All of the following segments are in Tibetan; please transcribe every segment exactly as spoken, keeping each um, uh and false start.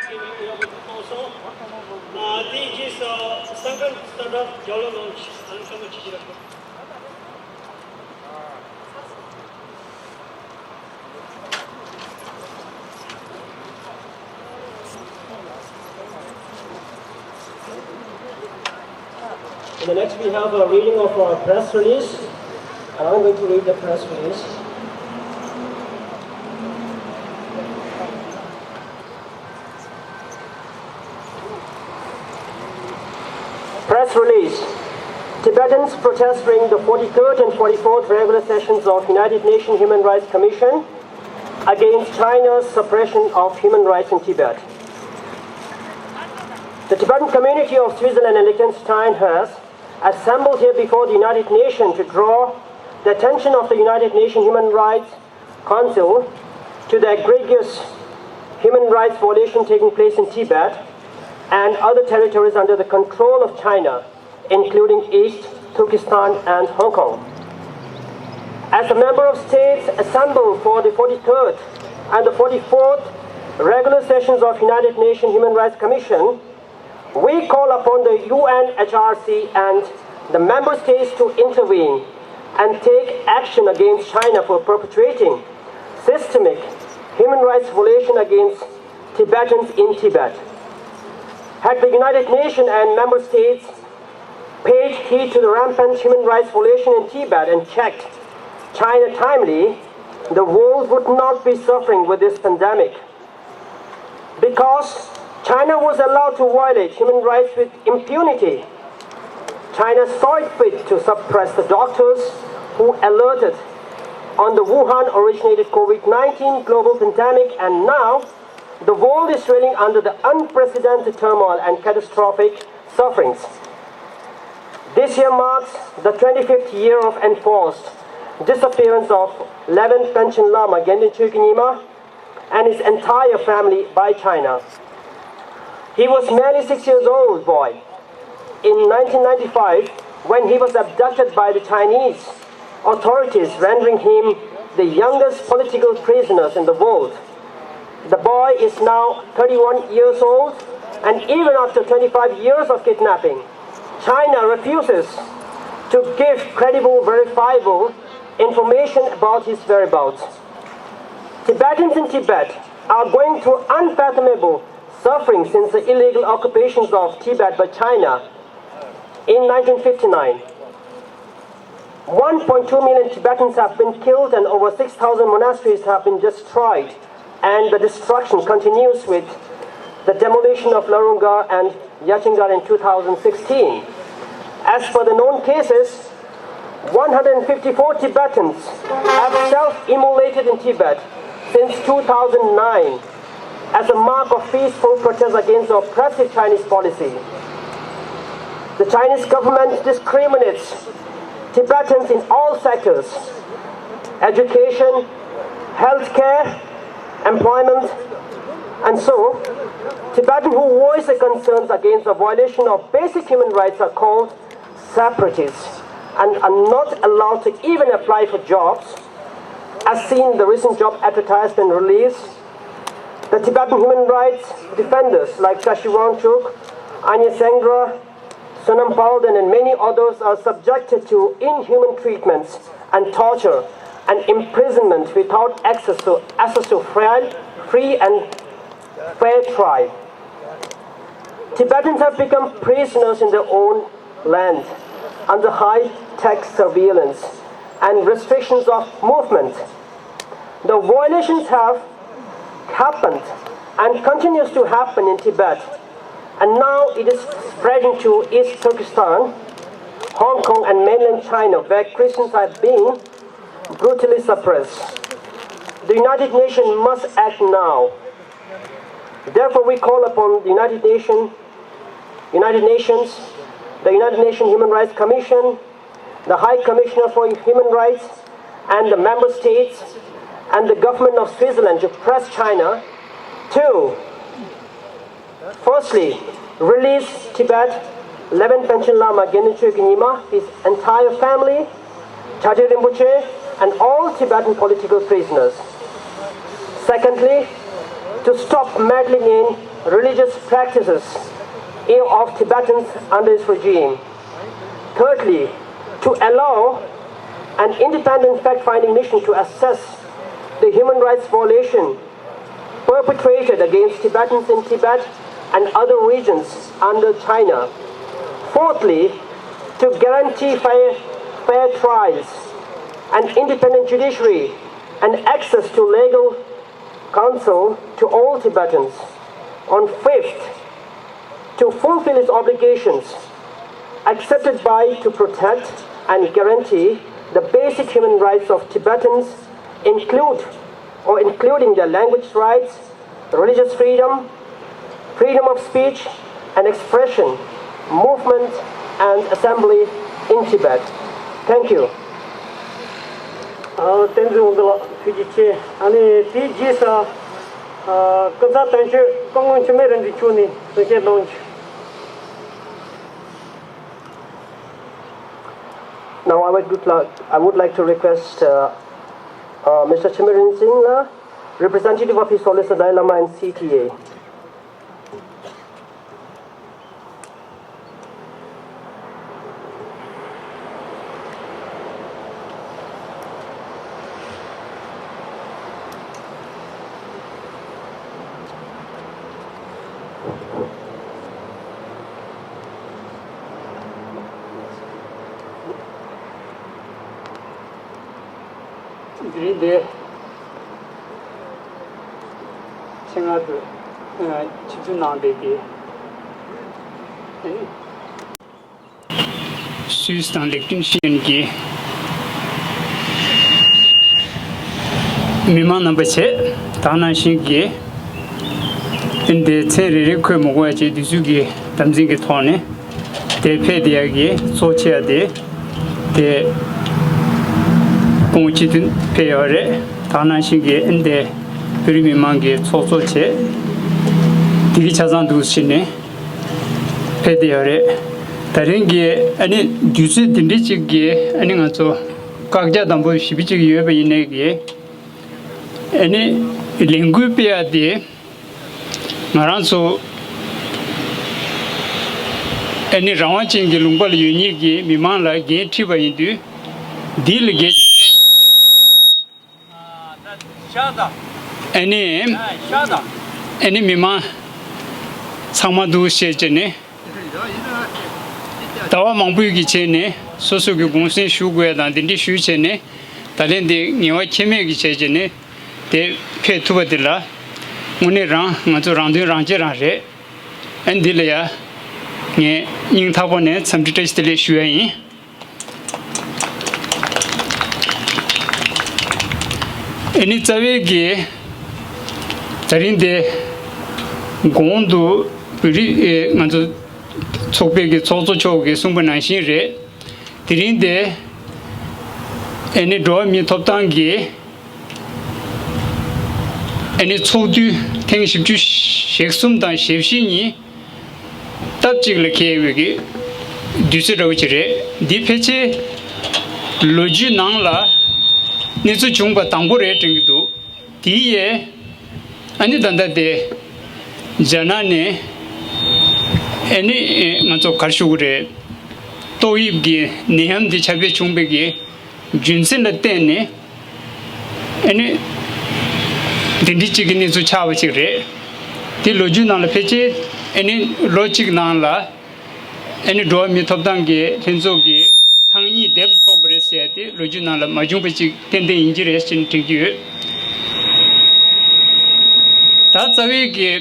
དེའི་རྗེས་སུ་གསར་འགོད་གསལ་བསྒྲགས་རྒྱབ་ལོགས་གནང་ཞིང་ཨང་ཁ་མ་ཆེ་ཞིག་རེད། And the next we have a reading of our press release. And I'm going to read the press release. Press release. Tibetans protest during the forty-third and forty-fourth regular sessions of United Nations Human Rights Commission against China's suppression of human rights in Tibet. The Tibetan community of Switzerland and Liechtenstein has assembled here before the United Nations to draw the attention of the United Nations Human Rights Council to the egregious human rights violation taking place in Tibet and other territories under the control of China, including East Turkestan and Hong Kong. As the member of states assemble for the forty-third and the forty-fourth regular sessions of United Nations Human Rights Commission, we call upon the U N H R C and the member states to intervene and take action against China for perpetrating systemic human rights violation against Tibetans in Tibet. Had the United Nations and member states paid heed to the rampant human rights violation in Tibet and checked China timely, the world would not be suffering with this pandemic. Because China was allowed to violate human rights with impunity, China saw it fit to suppress the doctors who alerted on the Wuhan originated COVID nineteen global pandemic, and now the world is reeling under the unprecedented turmoil and catastrophic sufferings. This year marks the twenty-fifth year of enforced disappearance of eleventh Panchen Lama Gyaltsuen Chökyi Nyima and his entire family by China. He was merely six years old boy in nineteen ninety-five when he was abducted by the Chinese authorities, rendering him the youngest political prisoners in the world. The boy is now thirty-one years old, and even after twenty-five years of kidnapping, China refuses to give credible, verifiable information about his whereabouts. Tibetans in Tibet are going through unfathomable suffering since the illegal occupations of Tibet by China in nineteen fifty-nine. One point two million Tibetans have been killed and over six thousand monasteries have been destroyed, and the destruction continues with the demolition of Larungar and Yachingar in two thousand sixteen. As per the known cases, one hundred fifty-four Tibetans have self-immolated in Tibet since two thousand nine as a mark of peaceful protest against the oppressive Chinese policy. The Chinese government discriminates Tibetans in all sectors: education, healthcare, employment, and so Tibetans who voice their concerns against the violation of basic human rights are called separatists and are not allowed to even apply for jobs, as seen in the recent job advertisement released. The Tibetan human rights defenders like Shashi Wangchuk, Anya Sengra, Sonam Palden, and many others are subjected to inhuman treatments and torture and imprisonment without access to access to fair, free and fair trial. Tibetans have become prisoners in their own land under high-tech surveillance and restrictions of movement. The violations have happened and continues to happen in Tibet, and now it is spreading to East Turkestan, Hong Kong, and mainland China, where Christians are being brutally suppressed. The United Nations must act now. Therefore, we call upon the United Nations, United Nations, the United Nations Human Rights Commission, the High Commissioner for Human Rights, and the member states and the government of Switzerland to press China to, firstly, release Tibet eleventh Panchen Lama Gyaltsuen Chökyi Nyima, his entire family, Charjé Rinpoche, and all Tibetan political prisoners. Secondly, to stop meddling in religious practices of Tibetans under its regime. Thirdly, to allow an independent fact-finding mission to assess the human rights violation perpetrated against Tibetans in Tibet and other regions under China. Fourthly, to guarantee fair, fair trials, an independent judiciary, and access to legal counsel to all Tibetans. On fifth, to fulfill its obligations accepted by to protect and guarantee the basic human rights of Tibetans, include or including their language rights, religious freedom, freedom of speech and expression, movement and assembly in Tibet. Thank you. ཨ། བསྟན་འཛིན་དབང་འདུས་ལགས་ཐུགས་རྗེ་ཆེ། ཨ་ནི་དེའི་རྗེས་སུ། ཨ། སྐུ་ཚབ་དོན་གཅོད་སྐུ་ངོ་འཆི་མེད་རིག་འཛིན་མཆོག་ནས་གསུང་བཤད་གནང་རྒྱུ། Now I would like, I would like to request uh, uh, Mister Chimeren Singh, uh, representative of His Holiness the Dalai Lama and C T A. དེ་རིང་འདིར་ཆེད་མངགས་དུ་ཆིབས་བསྒྱུར་གནང་བའི་གི་སུད་སི་དང་ལིག་ཏེན་ཤི་ཊེན་གྱི་མི་མང་རྣམ་པ་བཅས་དེ་ནང་བཞིན་གྱི་འདི་མཚན་རེ་རེ་འཁོད་མི་དགོས་པ་བཅས་དུས་ཚོད་ཀྱི་དམ་འཛིན་གྱི་ཐོག་ནས། དེ་ཕེབས་བསྡད་ཡག་གི་གཙོ་ཆེ་བ་དེ་དེ་སྐུ་ངོ་སྤྱི་འཐུས་ཕེབས་ཡོད་རེད། དེ་ནང་བཞིན་གྱི་ཨ་ནི་དེ་བོད་རིགས་མི་མང་གི་ཚོགས་གཙོ་བྱས་དེ་གི་ཆ་ཚང་འདུག་ཕྱིན་ནས་ཕེབས་བསྡད་ཡོད་རེད། དེ་རིང་གི་ཨ་ནི་དུས་ཚོད་དེ་འདྲ་ཅིག་གི་ཨ་ནི་ང་ཚོ་བཀག་རྒྱ་དམ་པོ་ཞེ་པོ་ཅིག་ཡོད་པ་ཡིན་ནའི་གི་ཨ་ནི་ལས་འགུལ་སྤེལ་ཡག་དེ། ང་རང་ཚོ་ཨ་ནི་རང་དབང་ཅན་གྱི་ལུང་པ་ལ་ཡོད་མཁན་གྱི་མི་མང་ལ་འགན་འཁྲི་བ་ཡིན་དུས། འདི་ལ་འགན་ཨ་ནི་ཨ་ནི་མི་མང་ཚང་མ་འདུག་བྱས་བྱས་ནས་ཟླ་བ་མང་པོའི་གི་བྱས་ནས་སོ་སོ་གི་དགོངས་སེལ་ཞུ་དགོས་ཡ་དང་དེ་འདྲ་ཞུས་བྱས་ནས་ད་ལན་འདི་ངལ་བ་ཁྱད་མེད་ཀྱི་བྱས་བྱས་ནས། དེ་ཕེབས་ཐུབ་པ་དེ་ལ་དངོས་གནས་རང་ང་ཚོ་རང་དོན་རང་གཅེས་རང་རེད། ཨ་འདི་ལ་ཡ་ངས་སྙིང་ཐག་པ་ནས་འཚམས་འདྲི་བཀྲ་ཤིས་བདེ་ལེགས་ཞུ་ཡ་ཡིན། ཨ་ནི་རྩ་བའི་གི་ད་རིང་དེ་གོང་དུ་བོད་རིགས་ཨེ་ང་ཚོ་ཚོགས་པའི་གི་ཚོགས་གཙོ་མཆོག་གིས་གསུངས་པ་ནང་བཞིན་རེད། དེ་རིང་དེ་ཨ་ནི་འགྲོ་བ་མིའི་ཐོབ་ཐང་གི་ཨ་ནི་ཚོགས་དུས་ཐེངས་བཞི་བཅུ་ཞེ་གསུམ་དང་ཞེ་བཞི་ཉིན་སྟབས་གཅིག་ལ་འཁེལ་བའི་གི་དུས་ཚོད་འདྲ་བོ་ཅིག་རེད། འདི་ཕལ་ཆེར་ལོ་རྒྱུས་ནང་ལ་གནས་ཚུལ་བྱུང་བ་དང་པོ་རེད་དྲན་གྱི་འདུག་དེ་ཡས་ཨ་ནི་ད་ལྟ་དེ་རྒྱ་ནག་ནས་ཨ་ནི་ང་ཚོ་ག་རེ་ཞུ་དགོས་རེད། ཏོག་དབྱིབས་ཀྱི་ནད་ཡམས་འདི་ཁྱབ་སྤེལ་བྱུང་བའི་གི་རྒྱུ་མཚན་ལ་བརྟེན་ནས་ཨ་ནི་འདི་འདྲའི་གཅིག་གི་གནས་ཚུལ་ཆགས་པ་ཅིག་རེད། དེ་ལོ་རྒྱུས་ནང་ལ་ཕལ་ཆེར་ཨ་ནི་ལོ་གཅིག་ནང་ལ་ཨ་ནི་འགྲོ་བ་མིའི་ཐོབ་ཐང་གི་ལྷན་ཚོགས་ཀྱི་ཐེངས་གཉིས་དེབ་ཚོགས་པ་རེད་ཟེར་ཏེ་ལོ་རྒྱུས་ནང་ལ་མ་བྱུང་བ་ཅིག་ཏན་ཏན་ཡིན་གྱི་རེད་ཅེས་དྲན་གྱི་ཡོད། ད་རྩ་བའི་གི་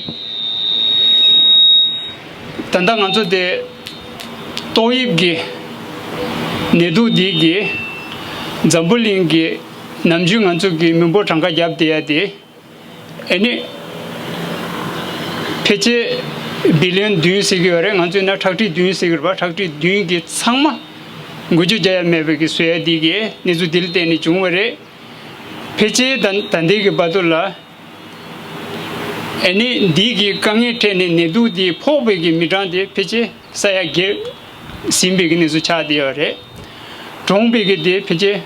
ད་ལྟ་ང་ཚོ་དེ་ཏོག་དབྱིབས་ཀྱི་ནད་དུག་འདི་གི་འཛམ་བུ་གླིང་གི་ནམ་རྒྱུན་ང་ཚོ་གི་མི་འབོར་གྲངས་ཀ་བརྒྱབ་བསྡད་ཡ་དེ་ཨ་ནི་ཕལ་ཆེར་བི་ལི་ཡོན་བདུན་ཟེར་གྱི་ཡོད་རེད། ང་ཚོས་ན་ཁྲག་ཁྲིག་བདུན་ཟེར་གྱི་རེད་པ། ཁྲག་ཁྲིག་བདུན་གྱི་ཚང་མ་འགུལ་སྐྱོད་རྒྱག་ཡ་མེད་པའི་གི་བཟོ་ཡ་འདི་གི་གནས་ཚུལ་འདི་ལ་བརྟེན་ནས་བྱུང་བ་རེད། ཕལ་ཆེར་ད་ད་ལྟའི་གི་བར་དུ་ལ་ཨ་ནི་འདི་གི་དཀའ་ངལ་འཕྲད་ནས་ནད་དུག་འདི་ཕོག་པའི་གི་མི་གྲངས་དེ་ཕལ་ཆེར་ས་ཡ་བརྒྱད་ཟིན་པའི་གི་གནས་ཚུལ་ཆགས་བསྡད་ཡོད་རེད། གྲོངས་པའི་གི་དེ་ཕལ་ཆེར་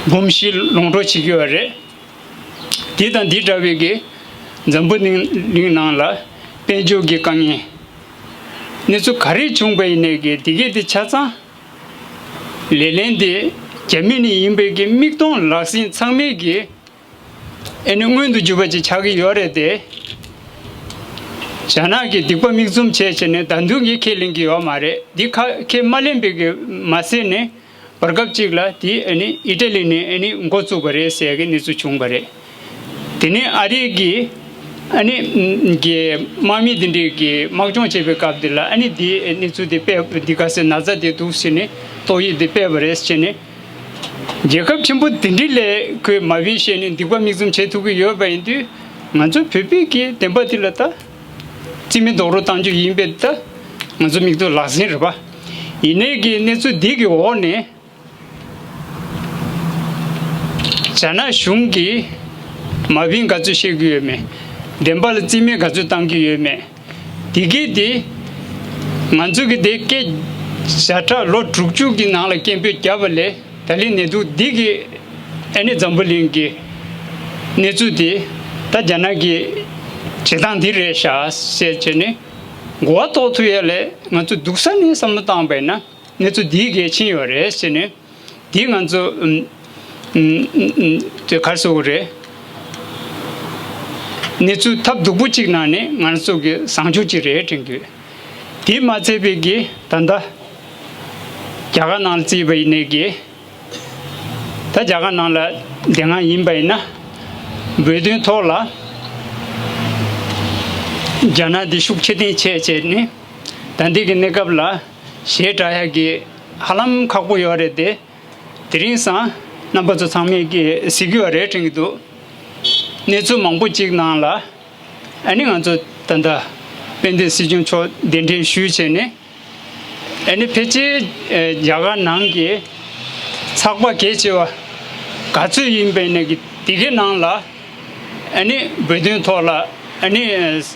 འབུམ་བཞི་ལོངས་འགྲོ་བྱེད་ཀྱི་ཡོད་རེད། དེ་དང་དེ་འདྲ་བའི་གི་ འཛམ་བུ་གླིང་ནང་ལ་དཔལ་འབྱོར་གྱི་དཀའ་ངལ་གནས་ཚུལ་ག་རེ་བྱུང་པ་ཡིན་ནའི་གི་དེ་གའི་དེ་ཆ་ཚང་ལེ་ལན་དེ་རྒྱ་མི་ནས་ཡིན་པའི་གི་མིག་མཐོང་ལག་ཟིན་ཚང་མས་གི་ཨ་ནི་མངོན་དུ་གྱུར་པ་ཅིག་ཆགས་ཀྱི་ཡོད་རེད་དེ། རྒྱ་ནག་གི་སྡིག་པ་མིག་བཙུམ་བྱས་བྱས་ནས་ད་དུང་གི་ཁས་ལེན་གྱི་ཡོད་མ་རེད། འདི་ཁ་ཁས་མ་ལེན་པའི་གི་མ་ཟད་ནས་བར་སྐབས་ཅིག་ལ་དེ་ཨ་ནི་ཨི་ཊ་ལི་ནས་ཨ་ནི་འགོ་བཙུགས་པ་རེད་ཟེར་གི་གནས་ཚུལ་བྱུང་བ་རེད། དེ་ནས་ཨ་རི་གི་ཨ་ནི་གི་དམག་མི་དེ་འདྲས་གི་དམག་སྦྱོང་བྱེད་པའི་སྐབས་དེ་ལ་ཨ་ནི་དེ་གནས་ཚུལ་དེ་སྤེལ་འདི་ག་ཟེར་ན་ཚ་དེ་འདུག་ཟེར་ནས་ཏོག་དབྱིབས་དེ་སྤེལ་བ་རེད་ཟེར་ནས། རྒྱལ་ཁབ་ཆེན་པོ་དེ་འདྲ་ལས་ཁོས་མ་བིན་བཤད་ནས་སྡིག་པ་མིག་བཙུམ་བྱེད་ཐུབ་ཀྱི་ཡོད་པ་ཡིན་དུས། ང་ཚོ་བོད་པའི་གི་བདེན་པ་དེ་ལ་ད་རྩིས་མེད་རྡོག་རོལ་བཏང་རྒྱུ་ཡིན་པས། ད་ང་ཚོ་མིག་ཏོ་ལག་ཟིན་རེད་པ། ཡིན་ནའི་གི་གནས་ཚུལ་འདི་གི་འོག་ནས་རྒྱ་ནག་གཞུང་གིས་མ་བིན་ག་ཚོད་བཤད་ཀྱི་ཡོད་མེད། བདེན་པ་ལ་རྩིས་མེད་ག་ཚོད་བཏང་གི་ཡོད་མེད། དེ་གས་དེ་ང་ཚོ་གི་དེ་སྐད་ཞྭ་ཁྲ་ལོ་དྲུག་ཅུ་གི་ནང་ལ་སྐད་འབོད་བརྒྱབ་པ་ལས་ད་ལན་ནད་དུག་འདི་གི་ཨ་ནི་འཛམ་བུ་གླིང་གི་གནས་ཚུལ་དེ་ད་རྒྱ་ནག་གི་བྱེད་སྟངས་འདི་རེད་ཤག་ཟེར་བྱས་ནས་གོ་བ་རྟོགས་ཐུབ་ཡ་ལས་ང་ཚོ་སྡུག་ས་ནས་བསམ་བློ་བཏང་པས་ན་གནས་ཚུལ་འདི་གལ་ཆེན་ཡོད་རེད་ཟེར་ནས། དེ་ང་ཚོ་ཨུམ་ཨུམ་ཨུམ་དེ་ག་རེ་ཟེར་དགོས་རེད། གནས་ཚུལ་ཐབས་སྡུག་པོ་གཅིག་ནང་ནས་ང་ཚོ་གི་བཟང་ཕྱོགས་གཅིག་རེད་དྲན་གི། དེ་མ་ཚད་པའི་གི་ད་ལྟ་རྒྱ་གར་ནང་ལ་བརྩིས་པ་ཡིན་ནའི་གི་ད་རྒྱ་གར་ནང་ལ་དེ་སྔ་ཡིན་པ་ཡིན་ན་བོད་དོན་ཐོག་ལ་རྒྱ་ནག་འདི་ཤུགས་ཆེ་ཏན་བྱས་བྱས་ནས་ད་ལྟའི་གི་གནས་སྐབས་ལ་ཞེ་དྲག་ཡ་གི་ཧ་ལམ་ཁག་པོ་ཡོད་རེད་དེ། དེ་རིང་སང་རྣམ་པ་ཚོ་ཚང་མས་ཀྱིས་གཟིགས་ཀྱི་ཡོད་རེད་དྲན་གྱི་འདུག་གནས་ཚུལ་མང་པོ་གཅིག་ནང་ལ་ཨ་ནི་ང་ཚོ་ད་ལྟ་དཔལ་ལྡན་སྲིད་སྐྱོང་མཆོག་གདན་འདྲེན་ཞུས་བྱས་ནས་ཨ་ནི་ཕལ་ཆེར་རྒྱ་གར་ནང་གི་ཚགས་པར་གལ་ཆེ་བ་ག་ཚོད་ཡིན་པའི་ནས་ཀྱི་དེ་གའི་ནང་ལ། ཨ་ནི་བོད་དོན་ཐོག་ལ་ཨ་ནི་ས་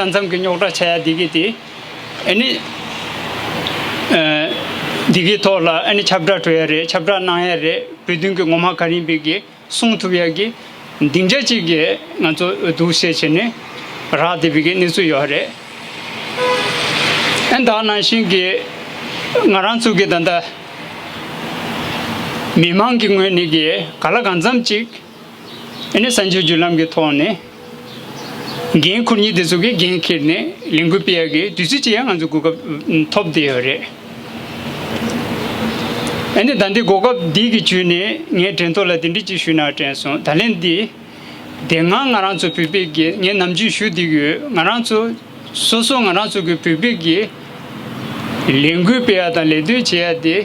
མཚམས་ཀྱི་རྙོག་དྲ་ཆགས་ཡ་འདི་གི་དེ་ཨ་ནི་འདི་གི་ཐོག་ལ་ཨ་ནི་ཁྱབ་བསྒྲགས་འགྲོ་ཡ་རེད། ཁྱབ་བསྒྲགས་གནང་ཡ་རེད། བོད་དོན་གྱི་ངོ་མ་ག་རེ་ཡིན་པའི་གི་གསུང་ཐུབ་ཡ་གི་སྡིངས་ཆ་གཅིག་གི་ང་ཚོ་འདུག་བཤད་བྱས་ནས་རག་བསྡད་པའི་གི་གནས་ཚུལ་ཡོད་རེད། ཨ་ནི་ད་ནང་བཞིན་གི་ང་རང་ཚོ་གི་ད་ལྟ་མི་མང་གི་ངོས་ནས་གི་ག་ལ་གང་འཚམ་གཅིག་ཨ་ནི་གསར་འགྱུར་བརྒྱུད་ལམ་གྱི་ཐོག་ནས་འགན་འཁུར་མཁན་དེ་ཚོ་གིས་འགན་འཁྱེར་ནས་ལས་འགུལ་སྤེལ་ཡག་གི་དུས་ཚོད་ཅིག་ཡང་ང་ཚོ་གོ་སྐབས་ཐོབ་བསྡད་ཡོད་རེད། ཨ་ནི་ད་ལྟའི་གོ་སྐབས་འདི་གི་བརྒྱུད་ནས་ངས་དྲན་ཐོག་ལ་དེ་འདྲ་ཅིག་ཞུས་ན་དྲན་སོང་། ད་ལན་འདི་དེ་སྔ་ང་རང་ཚོ་བོད་པའི་གི་ངས་ནམ་རྒྱུན་ཞུ་བསྡད་ཀྱི་ཡོད། ང་རང་ཚོ་སོ་སོ་ང་རང་ཚོ་གི་བོད་པའི་གི་ལས་འགུལ་སྤེལ་ཡ་དང་ལས་དོན་བྱེད་ཡ་དེ་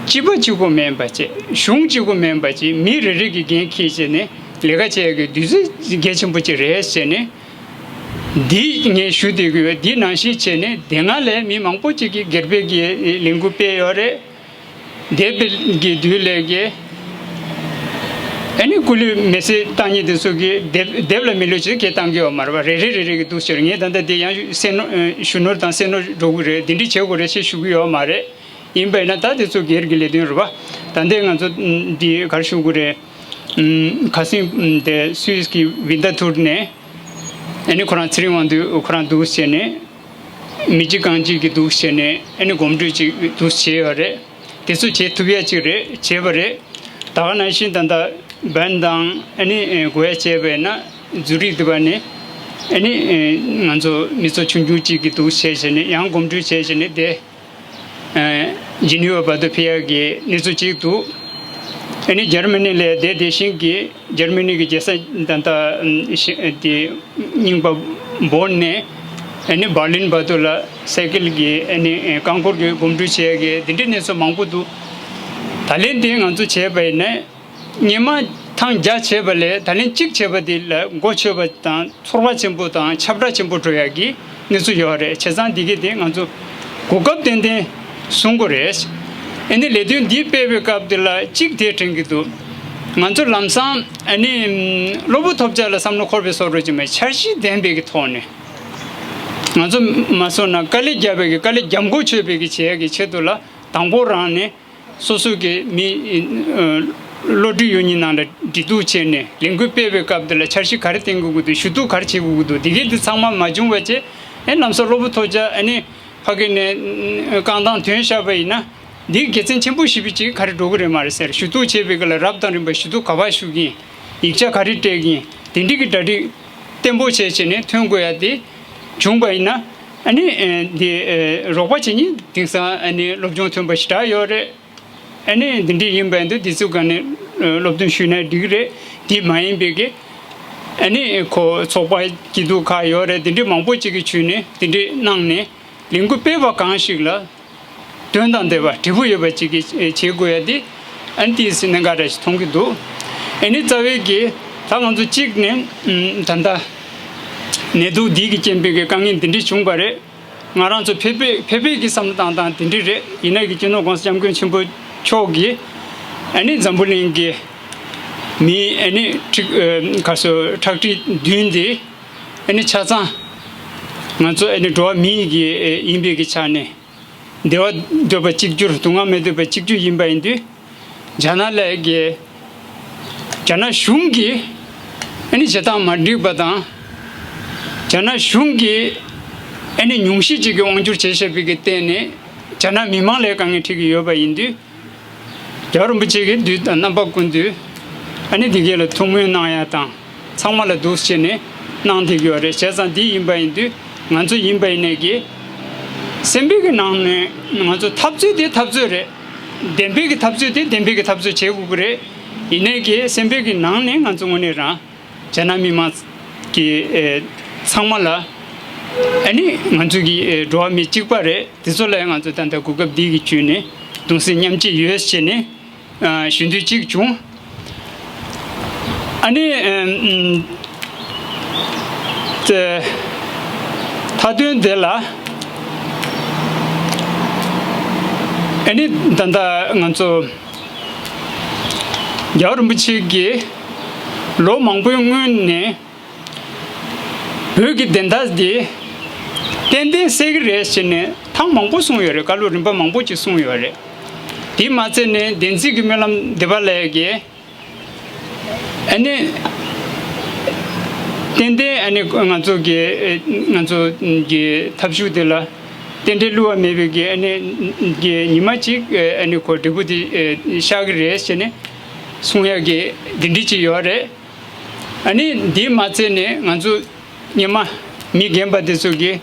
སྤྱི་པ་གཅིག་པོ་མིན་པ་བྱས། གཞུང་གཅིག་པོ་མིན་པ་བྱས། མི་རེ་རེ་གི་འགན་འཁྱེར་བྱས་ནས་ལས་ཀ་བྱེད་ཡ་གི་དུས་ཚོད་གལ་ཆེན་པོ་ཅིག་རེད་ཟེར་ནས་འདི་ངས་ཞུ་བསྡད་ཀྱི་ཡོད། འདི་ནང་བཞིན་བྱས་ནས་དེ་སྔ་ལས་མི་མང་པོ་ཅིག་གིས་སྒེར་པའི་གི་ལས་འགུལ་སྤེལ་ཡོད་རེད། དེབ་ཀྱི་དུས་ལས་ཀྱི་ཨ་ནི་སྐུ་ལུས་མེ་སྲེག་བཏང་མཁན་དེ་ཚོ་གིས་དེབ་དེབ་ལ་མི་ལོ་ཅིག་སྐད་བཏང་གི་ཡོད་མ་རེད་པ། རེ་རེ་རེ་རེ་གི་འདུག་ཟེར། ངས་ད་ལྟ་དེ་ཡང་གསལ་ནོར་ཞུ་ནོར་དང་གསལ་ནོར་འགྲོ་གི་རེད། དེ་འདྲ་བྱེད་དགོས་རེད་ཞེས་ཞུ་གི་ཡོད་མ་རེད། ཡིན་པས་ན་ད་དེ་ཚོ་སྒེར་གྱི་ལས་དོན་རེད་པ། ད་ལྟའི་ང་ཚོ་འདི་ག་རེ་ཞུ་དགོས་རེད། ཁ་སང་དེ་སུད་སི་གི་ཝིན་ཏ་ཐུར་ནས་ཨ་ནི་ཁོ་རང་ཚེ་རིང་དབང་འདུས་ཁོ་རང་འདུག་བྱས་ནས། མི་གཅིག་རྐང་གཅིག་གི་འདུག་བྱས་ནས་ཨ་ནི་གོམ་བགྲོད་ཅིག་འདུག་བྱས་ཡོད་རེད། དེ་ཚོ་བྱེད་ཐུབ་ཡ་ཅིག་རེད། བྱས་པ་རེད། ད་ག་ནང་བཞིན་ད་ལྟ་བན་དང་ཨ་ནི་དགོས་ཡ་བྱས་པས་ན་ཛུ་རིག་འདི་པ་ནས་ཨ་ནི་ང་ཚོ་མི་ཚོགས་ཆུང་ཆུང་གཅིག་གི་འདུག་བྱས་བྱས་ནས་ཡང་གོམ་བགྲོད་བྱས་བྱས་ནས་དེ། ཨ་ཇི་ནི་ཝ་བར་དུ་ཕེབས་ཡག་གི་གནས་ཚུལ་ཅིག་འདུག་ཨ་ནི་འཇར་མ་ནི་ལ་བསྡད་བསྡད་བཞིན་གྱི་འཇར་མ་ནི་གི་རྒྱལ་ས་ད་ལྟ་ཨམ་ཤི་དེ་རྙིང་པ་བོན་ནས་ཨ་ནི་འབར་ལིན་བར་དུ་ལ་སའི་ཀལ་གྱི་ཨ་ནི་རྐང་འཁོར་གྱི་གོམ་བགྲོད་བྱེད་ཡག་གི་དེ་འདྲའི་གནས་ཚུལ་མང་པོ་འདུག་ད་ལན་དེ་ང་ཚོ་བྱས་པ་ཡིན་ན། སྔོན་མ་ཐེངས་བརྒྱ་བྱས་པ་ལས་ད་ལན་གཅིག་བྱས་པ་དེ་ལ་གོ་ཆོད་པ་དང་ཚོར་བ་ཆེན་པོ་དང་ཁྱབ་བསྒྲགས་ཆེན་པོ་འགྲོ་ཡག་གི་གནས་ཚུལ་ཡོད་རེད། བྱས་ཙང་འདི་གི་དེ་ང་ཚོ་གོ་སྐབས་ཏན་ཏན་བཟུང་དགོས་རེད། ཨ་ནི་ལས་དོན་འདི་སྤེལ་བའི་སྐབས་དེ་ལ་གཅིག་དེ་དྲན་གྱི་འདུག་ང་ཚོ་ལམ་སང་ཨ་ནི་གློ་བུར་ཐོལ་རྒྱག་ལ་བསམ་བློ་འཁོར་བའི་བཟོ་འདྲ་ཅིག་མེད། འཆར་གཞི་ལྡན་པའི་གི་ཐོག་ནས་ང་ཚོ་མ་སོང་ན་དཀའ་ལས་བརྒྱབ་པའི་གི་དཀའ་ལས་བརྒྱབ་གོ་ཆོད་པའི་གི་བྱེད་ཡག་གི་ཆེད་དུ་ལ་དང་པོ་རང་ནས། སོ་སོ་གི་མི་ཨ་ བློ་གྲོས་ཡོད་མཁན་ནང་ལ་འབྲེལ་གཏུག་བྱས་ནས་ལས་འགུལ་སྤེལ་བའི་སྐབས་དེ་ལ་འཆར་གཞི་ག་རེ་བཏིང་དགོས་ཀྱི་འདུག་ཞུ་གཏུག་ག་རེ་བྱེད་དགོས་ཀྱི་འདུག་དེ་གས་དེ་ཚང་མ་མ་བྱུང་བ་བྱས། ཨེ་ལམ་སང་གློ་བུར་ཐོལ་རྒྱག་ཨ་ནི་ཕ་གི་ནས་རྐང་ཐང་ཐོན་བཞག་པ་ཡིན་ན། འདི་དགེ་མཚན་ཆེན་པོ་ཞེ་པོ་ཅིག་ག་རེ་འགྲོ་གི་རེད་མ་རེད་ཟེར། ཞུ་གཏུག་བྱས་པའི་སྐབས་ལ་རབ་དང་རིམ་པ་ཞུ་གཏུག་ག་པར་ཞུ་གིན། ཡིག་ཆ་ག་རེ་སྤྲད་གིན། དེ་འདྲི་གི་གྲ་སྒྲིག་བརྟན་པོ་བྱས་བྱས་ནས་ཐོན་དགོས་ཡ་དེ་བྱུང་པ་ཡིན་ན། ཨ་ནི་ཨེ་འདི་ཨེ་རོགས་པ་བྱེད་མཁན་དེང་སང་ཨ་ནི་སློབ་སྦྱོང་ཐོན་པ་ཞེ་དྲག་ཡོད་རེད། ཨ་ནི་འདི་འདྲ་ཡིན་པ་ཡིན་དུས་འདི་ཚོ་ག་ནས་ཨ་སློབ་སྟོན་ཞུས་ན་འགྲིག་གི་རེད། འདི་མ་ཡིན་པའི་གི་ཨ་ནི་ཁོ་ཚོགས་པ་སྐྱིད་སྡུག་ཁག་ཡོད་རེད། འདི་འདྲ་མང་པོ་ཅིག་གི་བྱུས་ནས་འདི་འདྲ་གནང་ནས་ལས་འགུལ་སྤེལ་བ་གང་ཞིག་ལ་དོན་དང་ལྡན་པ་འབྲས་བུ་ཡོད་པ་ཅིག་གི་བྱེད་དགོས་ཡ་དེ་ཨ་ནི་དེའི་གནད་འགག་འདྲ་ཞིག་མཐོང་གི་འདུག་ཨ་ནི་རྩ་བའི་གི་ད་ང་ཚོ་གཅིག་ནས་ཨམ་ད་ལྟ་ནད་དུག་འདི་གི་རྐྱེན་པས་གི་དཀའ་ངལ་འདི་འདྲ་བྱུང་བ་རེད། ང་རང་ཚོ་ཕེབས་པའི་ཕེབས་པའི་གི་བསམ་བློ་བཏང་སྟངས་དེ་འདྲ་རེད། ཡིན་ན་གི་སྤྱི་ནོར་༸གོང་ས་༸སྐྱབས་མགོན་ཆེན་པོ་མཆོག་གིས་ཨ་ནི་འཛམ་བུ་གླིང་གི་མི་ཨ་ནི་ཁྲི་ཨ་ག་སོ་ཁྲག་ཁྲིག་བདུན་དེ་ཨ་ནི་ཆ་ཚང་ང་ཚོ་ཨ་ནི་འགྲོ་བ་མི་གི་ཨ་ཡིན་པའི་གི་ཆ་ནས་བདེ་བ་འདོད་པ་གཅིག་གྱུར། སྡུག་བསྔལ་མི་འདོད་པ་གཅིག་གྱུར་ཡིན་པ་ཡིན་དུས། རྒྱ་ནག་ལ་གི་རྒྱ་ནག་གཞུང་གིས་ཨ་ནི་བྱེད་སྟངས་མ་འགྲིག་པ་དང་། རྒྱ་ནག་གཞུང་གིས་ཨ་ནི་ཉུང་ཤས་ཅིག་གི་དབང་སྒྱུར་བྱས་བཞག་པའི་གི་སྟེང་ནས་རྒྱ་ནག་མི་མང་ལ་དཀའ་ངལ་འཕྲད་ཀྱི་ཡོད་པ་ཡིན་དུས། རྒྱལ་བ་རིན་པོ་ཆེ་གིས་དུས་དང་རྣམ་པ་ཀུན་ཏུ་ཨ་ནི་འདི་གས་ལ་ཐུགས་སྨོན་གནང་ཡ་དང་། ཚང་མ་ལ་འདུག་སེ་བྱས་ནས་གནང་བསྡད་ཀྱི་ཡོད་རེད། བྱས་ཙང་འདི་ཡིན་པ་ཡིན་དུས་ང་ཚོ་ཡིན་པ་ཡིན་ནས་ཀྱི་སེམས་པའི་གི་ནང་ནས་ང་ཚོ་འཐབ་རྩོད་དེ་འཐབ་རྩོད་རེད། བདེན་པའི་གི་འཐབ་རྩོད་དེ་བདེན་པའི་གི་འཐབ་རྩོད་བྱེད་དགོས་ཀྱི་རེད། ཡིན་ནས་ཀྱི་སེམས་པའི་གི་ནང་ནས་ང་ཚོ་དངོས་གནས་རང་རྒྱ་ནག་མི་མང་གི་ཨེ་ཚང་མ་ལ་ཨ་ནི་ང་ཚོ་གི་ཨེ་འགྲོ་བ་མི་གཅིག་པ་རེད། དེ་ཚོ་ལ་ང་ཚོ་ད་ལྟ་གོ་སྐབས་འདི་གི་བརྒྱུད་ནས་གདུང་སེམས་མཉམ་སྐྱེད་ཡོད་བྱས་ནས། ཨ་ཞུ་འདོད་ཅིག་བྱུང་། ཨ་ནི་ཨམ་ཨམ་ཏེ་མཐའ་དོན་དེ་ལ་ཨ་ནི་ད་ལྟ་ང་ཚོ་རྒྱལ་བ་རིན་པོ་ཆེ་གིས་ལོ་མང་པོའི་སྔོན་ནས། བོད་ཀྱི་བདེན་མཐའ་འདི་ཏན་ཏན་གསལ་གྱི་རེད་ཟེར་ནས་ཐེངས་མང་པོ་གསུངས་ཡོད་རེད། བཀའ་སློབ་རིམ་པ་མང་པོ་ཅིག་གསུངས་ཡོད་རེད། དེ་མ་ཚད་ནས་བདེན་ཚིག་གི་སྨོན་ལམ་འདེབས་པ་ལས་ཀྱི་ཨ་ནི་ཏན་ཏན་ཨ་ནི་ང་ཚོ་གི་ང་ཚོ་གི་ཐབས་ཤུགས་དེ་ལ་རྟེན་འབྲེལ་བསླུ་བ་མེད་པའི་གི་ཨ་ནི་གི་ཉི་མ་གཅིག་ཨ་ནི་ཁོ་འབྲས་བུ་དེ་ཤར་གྱི་རེད་ཟེར་ནས་གསུང་ཡག་གི་འདི་འདྲ་ཅིག་ཡོད་རེད། ཨ་ནི་འདི་མ་ཚད་ནས་ང་ཚོ་སྔོན་མ་མི་རྒན་པ་དེ་ཚོ་གིས་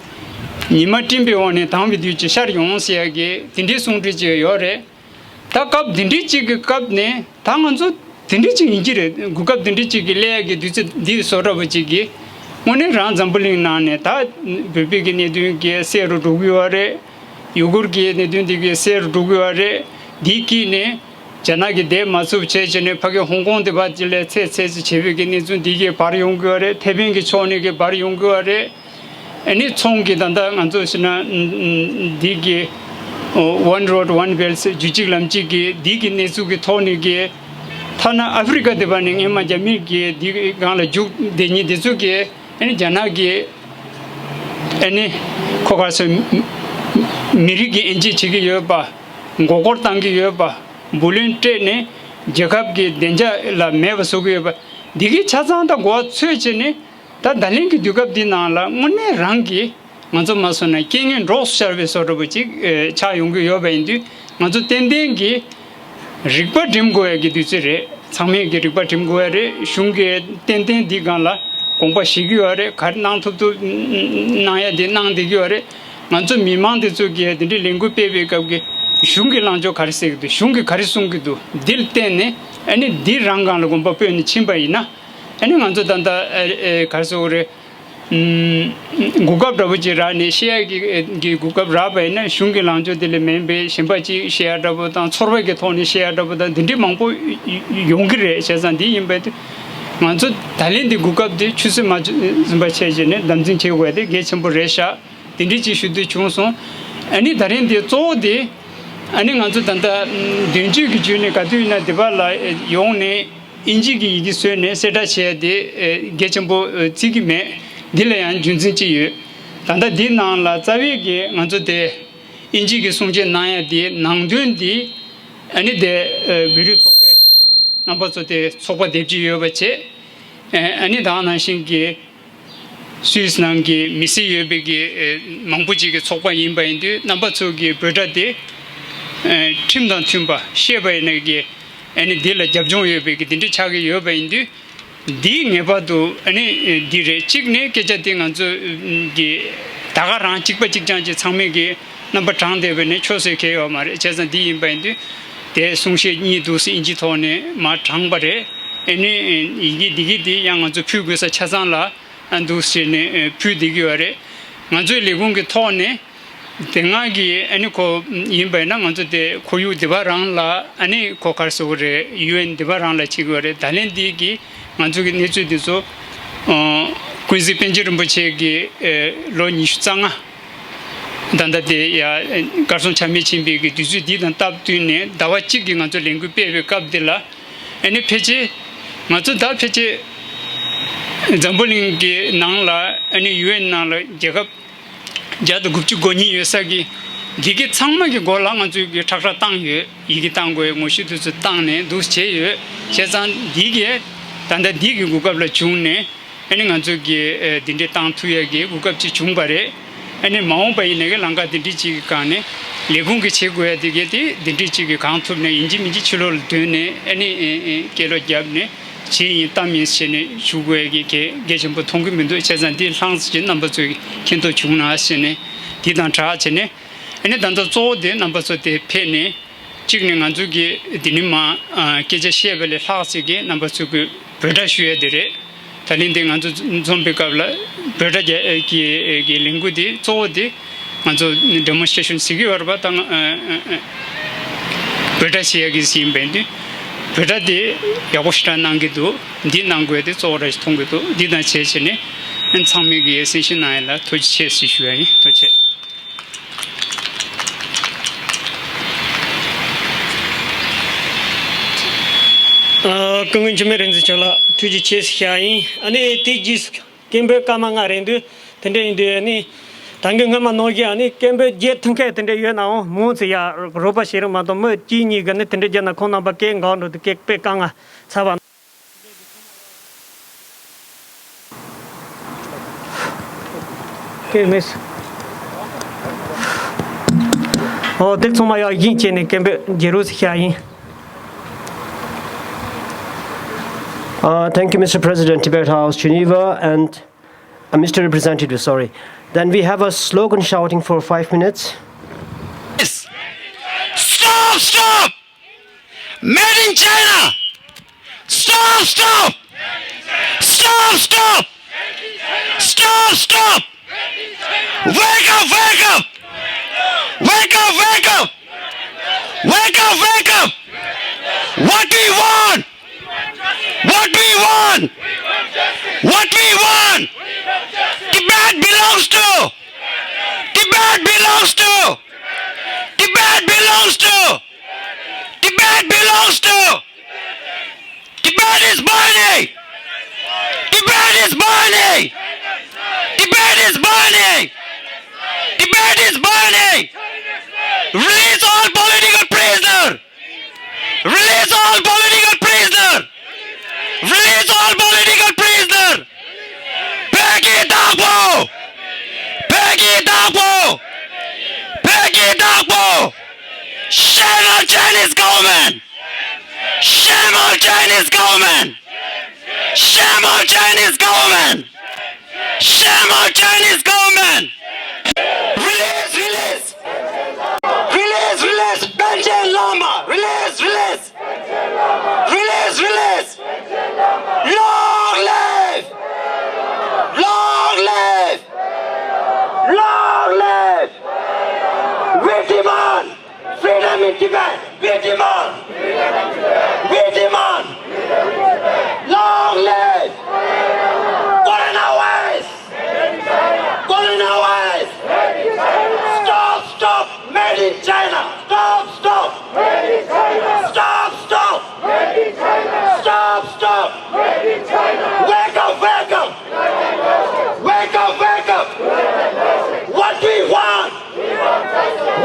ཉི་མ་སྤྲིན་པའི་འོག་ནས་དྭངས་པའི་དུས་ཀྱི་ཤར་ཡོང་ཟེར་ཡག་གི་དེ་འདྲའི་གསུང་འཕྲིན་ཅིག་ཡོད་རེད། ད་སྐབས་དེ་འདྲའི་ཅིག་གི་སྐབས་ནས་ད་ང་ཚོ་དེ་འདྲའི་ཅིག་ཡིན་གྱི་རེད། གོ་སྐབས་དེ་འདྲའི་ཅིག་གི་སླེབས་ཡག་གི་དུས་ཚོད་འདི་བཟོ་འདྲ་པོ་ཅིག་གིས་དངོས་གནས་རང་འཛམ་བུ་གླིང་ནང་ནས་ད་བོད་པའི་གི་གནད་དོན་གི་གསལ་རུ་འགྲོ་གི་ཡོད་རེད། ཡུ་གུར་གི་གནད་དོན་འདི་གི་གསལ་རུ་འགྲོ་གི་ཡོད་རེད། འདི་དཀྱིལ་ནས། རྒྱ་ནག་གིས་བསྡད་མ་ཚུགས་བྱས་བྱས་ནས་ཕ་གི་ཧོང་ཀོང་དེ་བར་དེ་ལས་ཚད་ཚད་ཅིག་བྱས་པའི་གི་གནས་ཚུལ་འདི་གས་འབར་ཡོང་གི་ཡོད་རེད། ཐེ་ཝན་གྱི་ཕྱོགས་ནས་གི་འབར་ཡོང་གི་ཡོད་རེད། ཨ་ནི་ཚོང་གི་ད་ལྟ་ང་ཚོ་ཞེ་ན་འདི་གི་One Road One Belt རྒྱུད་གཅིག་ལམ་གཅིག་གི་འདི་གི་གནས་ཚུལ་གི་ཐོག་ནས་གི་ཐ་ན་ཨ་ཧྥེ་རི་ཁ་དེ་བར་ནས་སྔོན་མ་རྒྱ་མི་གི་འདི་གི་སྒང་ལ་རྒྱུག་བསྡད་མཁན་དེ་ཚོ་གི་ཨ་ནི་རྒྱ་ནག་གི་ཨ་ནི་ཁོ་ག་ཚོད་མི་རིགས་ཀྱི་དབྱེ་འབྱེད་བྱེད་ཀྱི་ཡོད་པ། མགོ་སྐོར་བཏང་གི་ཡོད་པ། བུ་ལོན་སྤྲད་ནས་རྒྱལ་ཁབ་ཀྱི་བདེ་འཇགས་ལ་མེད་པ་བཟོ་གི་ཡོད་པ། འདི་གའི་ཆ་ཚང་དང་གོ་བ་ཚོད་བྱས་ནས་ད་ད་ལན་གྱི་དུས་སྐབས་འདི་ནང་ལ་དངོས་གནས་རང་གིས་ང་ཚོ་མ་སོང་ན་རྐྱེན་ངན་གྲོགས་སུ་ཤར་བའི་བཟོ་འདྲ་པོ་ཅིག་ཨེ་ཆགས་ཡོང་གི་ཡོད་པ་ཡིན་དུས། ང་ཚོ་ཏན་ཏན་གྱིས་རིག་པ་སྒྲིམ་དགོས་ཡ་གི་དུས་ཚོད་རེད། ཚང་མས་ཀྱི་རིག་པ་སྒྲིམ་དགོས་ཡ་རེད། གཞུང་གིས་ཏན་ཏན་འདི་སྒང་ལ་དགོངས་པ་བཞེས་ཀྱི་ཡོད་རེད། ག་རེ་གནང་ཐུབ་ཐུབ་གནང་ཡ་དེ་གནང་བསྡད་ཀྱི་ཡོད་རེད། ང་ཚོ་མི་མང་དེ་ཚོ་གིས་དེ་འདྲའི་ལས་འགུལ་སྤེལ་བའི་སྐབས་ཀྱི་གཞུང་གི་ལངས་ཕྱོགས་ག་རེ་ཟེར་གྱི་འདུག་གཞུང་གིས་ག་རེ་གསུང་གི་འདུག་འདི་ལ་བརྟེན་ནས་ཨ་ནི་འདི་རང་སྒང་ལ་དགོངས་པ་སྤོས་ནས་ཕྱིན་པ་ཡིན་ན། ཨ་ནི་ང་ཚོ་ད་ལྟ་ཨ་ཨ་ག་རེ་ཟེར་དགོས་རེད། ཨུམ། གོ་སྐབས་འདྲ་པོ་ཅིག་རག་ནས་བཤད་ཡ་གི་གི་གོ་སྐབས་རག་པ་ཡིན་ན། གཞུང་གི་ལངས་ཕྱོགས་དེ་ལས་མིན་པའི་གཞན་པ་ཅིག་བཤད་ཡ་འདྲ་པོ་དང་། ཚོར་བ་གི་ཐོག་ནས་བཤད་ཡ་འདྲ་པོ་དང་། འདི་འདྲའི་མང་པོ་ཡོང་གི་རེད། བྱས་ཙང་འདི་ཡིན་པའི་དུས་ང་ཚོ་ད་ལན་འདི་གོ་སྐབས་འདི་ཆུད་ཟོས་མ་ཟིན་པ་བྱས་བྱས་ནས་དམ་འཛིན་བྱེད་དགོས་ཡ་དེ་གལ་ཆེན་པོ་རེད་ཤག་འདི་འདྲའི་ཅིག་ཞུ་འདོད་བྱུང་སོང་། ཨ་ནི་ད་རིང་འདི་གཙོ་བོ་དེ་ཨ་ནི་ང་ཚོ་ད་ལྟ་དོན་གཅོད་ཀྱི་བརྒྱུད་ནས་ག་དུས་ཡིན་ན་འདི་བར་ལ་ཡོང་ནས། ཨིན་ཇི་གི་ཡི་གེ་བཟོས་ནས་གསལ་བསྒྲགས་བྱས་ཏེ་ཨེ་གལ་ཆེན་པོ་ཨེ་བརྩི་གི་མེད། འདི་ལ་ཡང་རྒྱུ་མཚན་ཅིག་ཡོད། ད་ལྟ་འདི་ནང་ལ་རྩ་བའི་གི་ང་ཚོ་དེ་ཨིན་ཇི་གི་གསུང་བཤད་གནང་ཡ་དེ་ནང་དོན་འདི་ཨ་ནི་དེ་ཨེ་བོད་རིགས་ཚོགས་པའི་ རྣམ་པ་ཚོ་དེ་ཚོགས་པ་སྡེབ་གཅིག་ཡོད་པ་བྱས། ཨ་ནི་ད་ག་ནང་བཞིན་གྱི་སུད་སི་ནང་གི་མི་སེར་ཡོད་པའི་གི་མང་པོ་ཅིག་གི་ཚོགས་པ་ཡིན་པ་ཡིན་དུས། རྣམ་པ་ཚོ་གི་འབོད་སྒྲ་དེ་ཁྲིམས་དང་མཐུན་པ་ཤེས་པ་ཡིན་ན་གི་ཨ་ནི་འདི་ལ་རྒྱབ་ལྗོངས་ཡོད་པའི་གི་འདི་འདྲ་ཆགས་ཀྱི་ཡོད་པ་ཡིན་དུས། འདིའི་ངེས་པར་དུ་ཨ་ནི་འདི་རེད། གཅིག་ནས་སྐད་ཆ་དེ་ང་ཚོ་གི་ད་ག་རང་གཅིག་པ་གཅིག་རྐྱང་གཅིག་ཚང་མས་གི་རྣམ་པ་དྲངས་བསྡད་པ་ནས་ཆོག་ཟེར་མཁན་ཡོད་མ་རེད། བྱས་ཙང་འདི་ཡིན་པ་ཡིན་དུས་དེ་གསུང་བཤད་གཉིས་འདུག་སེ་ཨིན་ཇི་ཐོག་ནས་མར་དྲངས་པ་རེད། ཨ་ནི་ཡི་གེ་འདི་གི་དེ་ཡང་ང་ཚོ་ཕུལ་དགོས་ས་ཆ་ཚང་ལ་འདུག་སེ་ནས་ཕུལ་བསྡད་ཀྱི་ཡོད་རེད། ང་ཚོའི་ལས་ཁུངས་ཀྱི་ཐོག་ནས། དེ་སྔ་གི་ཨ་ནི་ཁོ་ཡིན་པ་ཡིན་ན་ང་ཚོ་དེ་ཁོར་ཡུག་འདི་པ་རང་ལ་ཨ་ནི་ཁོ་ག་རེ་ཟེར་དགོས་རེད། ཡུ་ཨེན་འདི་པ་རང་ལ་བྱེད་དགོས་རེད། ད་ལན་འདི་གི་ང་ཚོ་གི་གནས་ཚུལ་འདི་ཚོ་ཀུན་གཟིགས་པཎ་ཆེན་རིན་པོ་ཆེ་གི་ལོ་ཉི་ཤུ་རྩ་ལྔ་ད་ལྟ་དེ་ཡ་གར་སོང་ཆ་མེད་ཕྱིན་པའི་གི་དུས་ཚོད་འདི་དང་སྟབས་བསྟུན་ནས་ཟླ་བ་གཅིག་གི་ང་ཚོ་ལས་འགུལ་སྤེལ་བའི་སྐབས་འདི་ལ་ཨ་ནི་ཕལ་ཆེར་ང་ཚོ་ད་ཕལ་ཆེར་འཛམ་བུ་གླིང་གི་ནང་ལ་ཨ་ནི་ཡུ་ཨེན་ནང་ལ་རྒྱལ་ཁབ་བརྒྱ་དང་དགུ་བཅུ་གོ་གཉིས་ཡོད་ས་གི་འདི་གི་ཚང་མ་གི་མགོ་ལ་ང་ཚོས་གི་ཁྲག་ཁྲག་བཏང་ཡོད། ཡི་གེ་བཏང་དགོས་ངོ་ཤེས་དུས་ཚོད་བཏང་ནས་འདུག་བྱས་ཡོད། བྱས་ཙང་འདི་གི་ད་ལྟ་འདི་གི་གོ་སྐབས་ལ་བྱུང་ནས་ཨ་ནི་ང་ཚོས་གི་འདི་འདྲའི་བཏང་ཐུབ་ཡ་གི་གོ་སྐབས་ཅིག་བྱུང་པ་རེད། ཨ་ནི་མ་འོངས་པ་ཡིན་ནའི་གི་ལམ་ཁ་འདི་འདྲའི་ཅིག་གི་སྒང་ནས་ལས་ཁུངས་ཀྱི་བྱེད་དགོས་ཡ་དེ་གི་དེ་འདི་འདྲའི་ཅིག་གི་གང་ཐུབ་ནས་ཡིན་གཅིག་མིན་གཅིག་ཕྱི་ལོགས་ལ་བཏོན་ནས་ཨ་ནི་སྐད་ལོག་བརྒྱབ་ནས། བྱས་ཡིན་གཏམ་ཡིན་ཟེར་ནས་ཞུ་དགོས་ཀྱི་གལ་གལ་ཆེན་པོ་མཐོང་གི་མི་འདུག་བྱས་ཙང་འདི་ལྷག་ཙམ་ཅིག་རྣམ་པ་ཚོས་མཁྱེན་རྟོགས་བྱུང་ན་ཟེར་ནས་འདི་དང་སྦྲགས་བྱས་ནས། ཨ་ནི་ད་ལྟ་གཙོ་བོ་དེ་རྣམ་པ་ཚོ་དེ་ཕེབས་ནས་གཅིག་ནས་ང་ཚོ་གི་འདི་ནས་མར་སྐད་ཆ་བཤད་པ་ལས་ལྷག་ཙམ་གྱི་རྣམ་པ་ཚོ་གི་འབོད་སྒྲ་ཞུ་ཡ་དེ་རེད། ད་ལན་འདི་ང་ཚོ་འཛོམས་པའི་སྐབས་ལ་འབོད་སྒྲ་རྒྱག་གི་གི་ལས་འགུལ་དེ་གཙོ་བོ་དེ་ང་ཚོ་ཌེ་མོན་སི་ཊེ་ཤན་ཟེར་གྱི་ཡོད་རེད་པ། ད་ང་འབོད་སྒྲ་བྱེད་ཡ་གི་ཟིན་པ་ཡིན་དུས་འབོད་སྒྲ་དེ་ཡག་པོ་ཞེ་དྲག་གནང་གི་འདུག་འདི་གནང་དགོས་དེ་གཙོ་བོ་ར་ཞིག་མཐོང་གི་འདུག་འདི་དང་བྱས་བྱས་ནས་ཚང་མས་གི་གསན་ཤུགས་གནང་ཡ་ལ་ཐུགས་རྗེ་ཆེ་ཞེས་ཞུ་ཡ་ཡིན། ཐུགས་རྗེ་ཆེ། ཨ། སྐུ་ངོ་འཇིགས་མེད་རིག་འཛིན་མཆོག་ལ་ཐུགས་རྗེ་ཆེ་ཞུ་ཡ་ཡིན། ཨ་ནི་དེ་རྗེས་སུ་སྐད་འབོད་སྐར་མ་ལྔ་རེད་འདུག་དེ་འདྲ་ཡིན་དུས་ཨ་ནི་ད་གིན་སྔོན་མ་ནང་བཞིན་ཨ་ནི་སྐད་འབོད་རྒྱག་ཐུབ་མཁན་དེ་འདྲ་ཡོད་ནའང་མང་ཙམ་ཡ་རོགས་པ་བྱེད་རོགས་མ་གཏོགས་མི་གཅིག་གཉིས་གིས་ནི་དེ་འདྲ་བརྒྱབ་ན་ཁོང་རྣམ་པ་སྐད་འགག་འགྲོ་འདུག་སྐད་དཔེ་དཀའ་ངལ་ཚ་བ། སྐད་མེད། ཨོ་དེ་ཚང་མ་ཡར་བཞེངས་བྱས་ནས་སྐད་འབོད་རྒྱག་རོགས་ཞུ་ཡ་ཡིན། Uh, thank you, Mister President, Tibet House, Geneva, and uh, Mister Representative, sorry. Then we have a slogan shouting for five minutes. Stop! Stop! Made in China! Stop! Stop! Stop! Stop! Stop! Stop! Wake up! Wake up! Wake up! Wake up! Wake up! Wake up! What we want? What we want? What we want? Tibet belongs to Tibet belongs to Tibet belongs to Tibet belongs to Tibet is burning! Tibet is burning! Tibet is burning! Tibet is burning! Release all political prisoner! Release all political prisoner! Release all political prisoner! Peggy Dapo! Peggy Dapo! Peggy Dapo! Shame on Chinese government! Shame on Chinese government! Shame on Chinese government! Shame on Chinese government! Release, release! Release, release! Panchen Lama! Release, release! Release, release! Long live! Long live! Long live! We demand freedom in Tibet! We demand! We demand! Long live! Coronavirus! Coronavirus! Stop, stop! Made in China! Stop, stop! Made in China! Stop, stop! Made in China! Stop, stop! Made in China! Wake up, wake up! Wake up, wake up! What we want?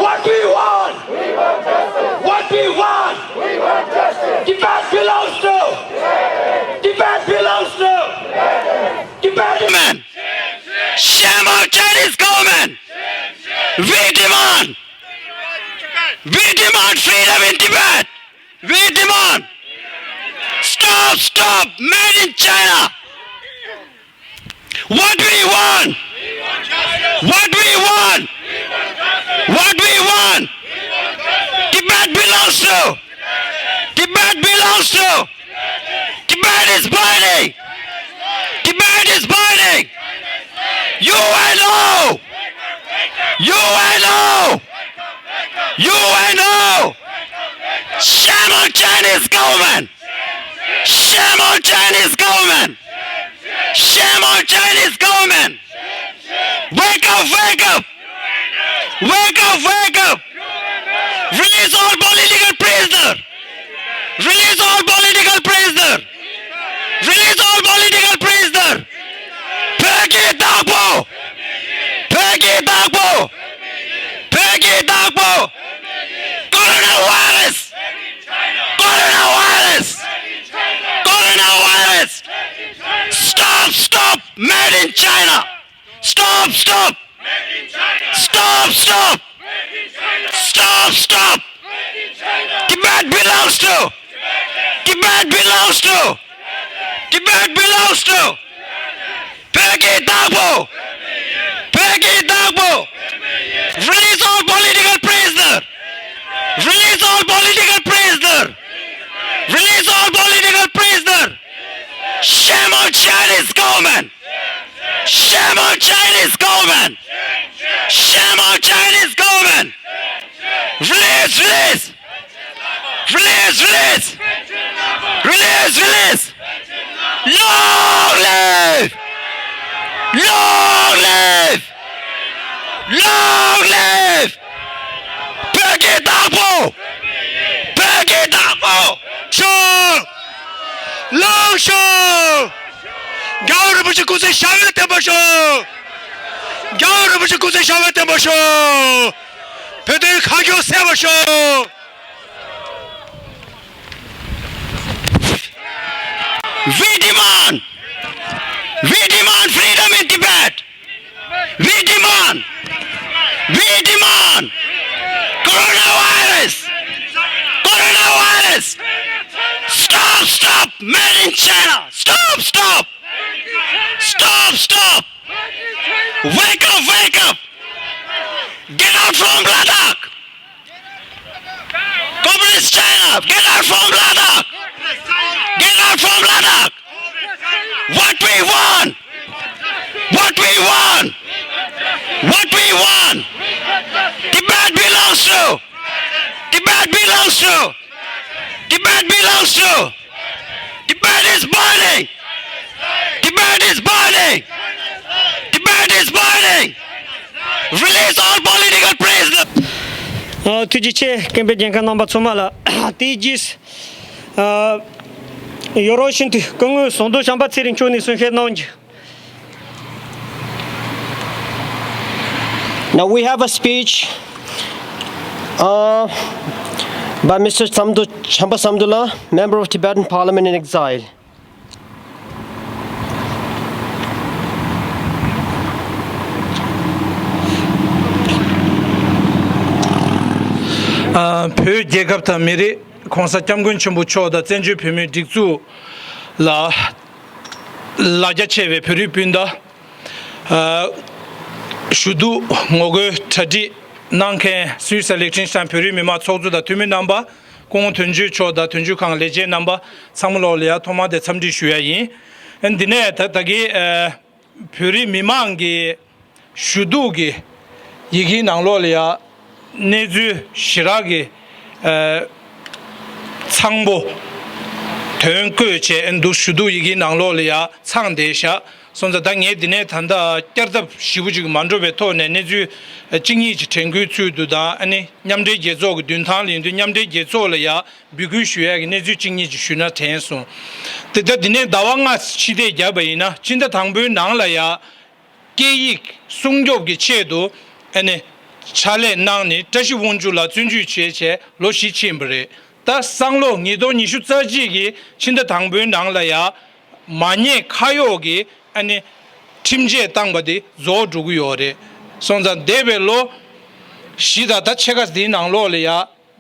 What we want? What we want? Tibet belongs to Freedom in Tibet! We demand! Stop, stop! Made in China! What we want? What we want? What we want? Tibet belongs to! Tibet belongs to! Tibet is burning! Tibet is burning! U N O! U N O! U N O! Shame on Chinese government! Shame on Chinese government! Shame on Chinese government! Wake up, wake up! Wake up, wake up! Release all political prisoner! Release all political prisoner! Release all political prisoner! བོད་ཀྱི་བདག་པོ། བོད་ཀྱི་བདག་པོ། བོད་ཀྱི་བདག་པོ། Coronavirus! Coronavirus! Coronavirus! Stop! Stop! Made in China! Stop! Stop! Stop! Stop! Stop! Stop! Tibet belongs to! Tibet belongs to! Tibet belongs to! བོད་ཀྱི་བདག་པོ། བོད་ཀྱི་བདག་པོ། Release all political prisoner! Release all political prisoner! Release all political prisoner! Shame on Chinese government! Shame on Chinese government! Shame on Chinese government! Release, release! Release, release! Release, release! Long live! Long live! Long live! བོད་ཀྱི་བདག་པོ། བོད་ཀྱི་བདག་པོ། ཤོག་ལངས་ཤོག་རྒྱལ་བ་རིན་པོ་ཆེ་སྐུ་ཚེ་ཞབས་པད་བརྟན་པར་ཤོག་རྒྱལ་བ་རིན་པོ་ཆེ་སྐུ་ཚེ་ཞབས་པད་བརྟན་པར་ཤོག་བོད་དོན་ཁ་སྐྱོང་གསལ་བར་ཤོག We demand! We demand freedom in Tibet! We demand! We demand! Coronavirus! Coronavirus! Stop! Stop! Made in China! Stop! Stop! Stop! Stop! Wake up! Wake up! Get out from Ladakh! Communist China, get out from Ladakh! Get out from Ladakh! What we want! What we want! What we want! Tibet belongs to! Tibet belongs to! Tibet belongs to! Tibet is burning! Tibet is burning! Tibet is burning! Release all political prisoners! ཨ། ཐུགས་རྗེ་ཆེ། སྐུ་ངོ་རྒྱལ་ཁབ་རྣམ་པ་ཚང་མ་ལ། དེའི་རྗེས། ཨ། ཡོ་རོབ་ཤིན་ཏུ་སྐུ་ངོ་ཟམ་གདོང་བྱམས་པ་ཚེ་རིང་མཆོག་ནས་གསུང་བཤད་གནང་རྒྱུ། Now we have a speech, uh, by Mister Samdo, Champa Samdula, member of Tibetan Parliament in exile. ཨ། བོད་རྒྱལ་ཁབ་དང་མི་རིགས། ༸གོང་ས་༸སྐྱབས་མགོན་ཆེན་པོ་མཆོག་དང་བཙན་བྱོལ་བོད་མིའི་སྒྲིག་འཛུགས་ལ་ལ་རྒྱ་ཆེ་བའི་བོད་རིགས་སྤུན་ཟླ། ཨ། ཞུ་གཏུག་ངོ་རྒོལ་གྲ་སྒྲིག་གནང་མཁན་སུད་སི་ལིག་ཊེན་སི་ཊེན་བོད་རིགས་མི་མང་ཚོགས་གཙོ་དང་འཐུས་མི་རྣམ་པ། སྐུ་ངོ་དོན་གཅོད་མཆོག་དང་དོན་གཅོད་ཁང་ལས་བྱེད་རྣམ་པ་ཚང་མ་ལོག་ལ་ཡ་ཐོག་མར་དེ་འཚམས་འདྲི་ཞུ་ཡ་ཡིན། ཨ། འདི་ནས་ད་ད་གི། ཨ། བོད་རིགས་མི་མང་གི་ཞུ་གཏུག་གི་ཡི་གེའི་ནང་ལོགས་ལ་ཡ་གནས་ཚུལ་ཞེ་དྲག་གི། ཨ། ཚང་པོ་དོན་བཀོད་བྱས་འདུག་ཞུ་གཏུག་ཡི་གེའི་ནང་ལོགས་ལ་ཡ་ཚང་བསྡད་ཤག་སོང་ཙང་ད་ངས་འདི་ནས་ད་ལྟ་བསྐྱར་ལྡབ་ཞིབ་པོ་ཅིག་མ་འགྲོ་བའི་ཐོག་ནས་གནས་ཚུལ་གཅིག་གཉིས་ཅིག་དྲན་སྐུལ་ཚུལ་དུ་དང་། ཨ་ནི་མཉམ་འབྲེལ་རྒྱལ་ཚོགས་ཀྱི་མདུན་ཐང་ལ་ཡིན་དུས་མཉམ་འབྲེལ་རྒྱལ་ཚོགས་ལ་ཡ་འབོད་སྐུལ་ཞུ་ཡ་གི་གནས་ཚུལ་གཅིག་གཉིས་ཅིག་ཞུས་ན་དྲན་སོང་། དེ་ལྟར་འདི་ནས་ཟླ་བ་ལྔ་ཕྱི་བལྟས་བརྒྱབ་པ་ཡིན་ན་ཕྱི་ཟླ་དང་པོའི་ནང་ལ་ཡ། སྐད་ཡིག་སྲུང་སྐྱོབ་ཀྱི་ཆེད་དུ། ཨ་ནི་ཕྱག་ལས་གནང་ནས་བཀྲ་ཤིས་དབང་ཕྱུག་ལགས་བཙོན་འཇུག་བྱས་བྱས་ལོ་བཞི་ཕྱིན་པ་རེད། ད་སང་ལོ་ཉིས་སྟོང་ཉི་ཤུ་རྩ་གཅིག་གི་ཕྱི་ཟླ་དང་པོའི་ནང་ལ་ཡ། མ་ཉེས་ཁ་གཡོགས་ཀྱི་ཨ་ནི་ཁྲིམས་ཆད་བཏང་པ་དེ་རྫོགས་འགྲོ་གི་ཡོད་རེད། སོང་ཙང་འདས་པའི་ལོ་བཞི་དང་ད་ཕྱེད་ཀ་དེའི་ནང་ལོགས་ལ་ཡ།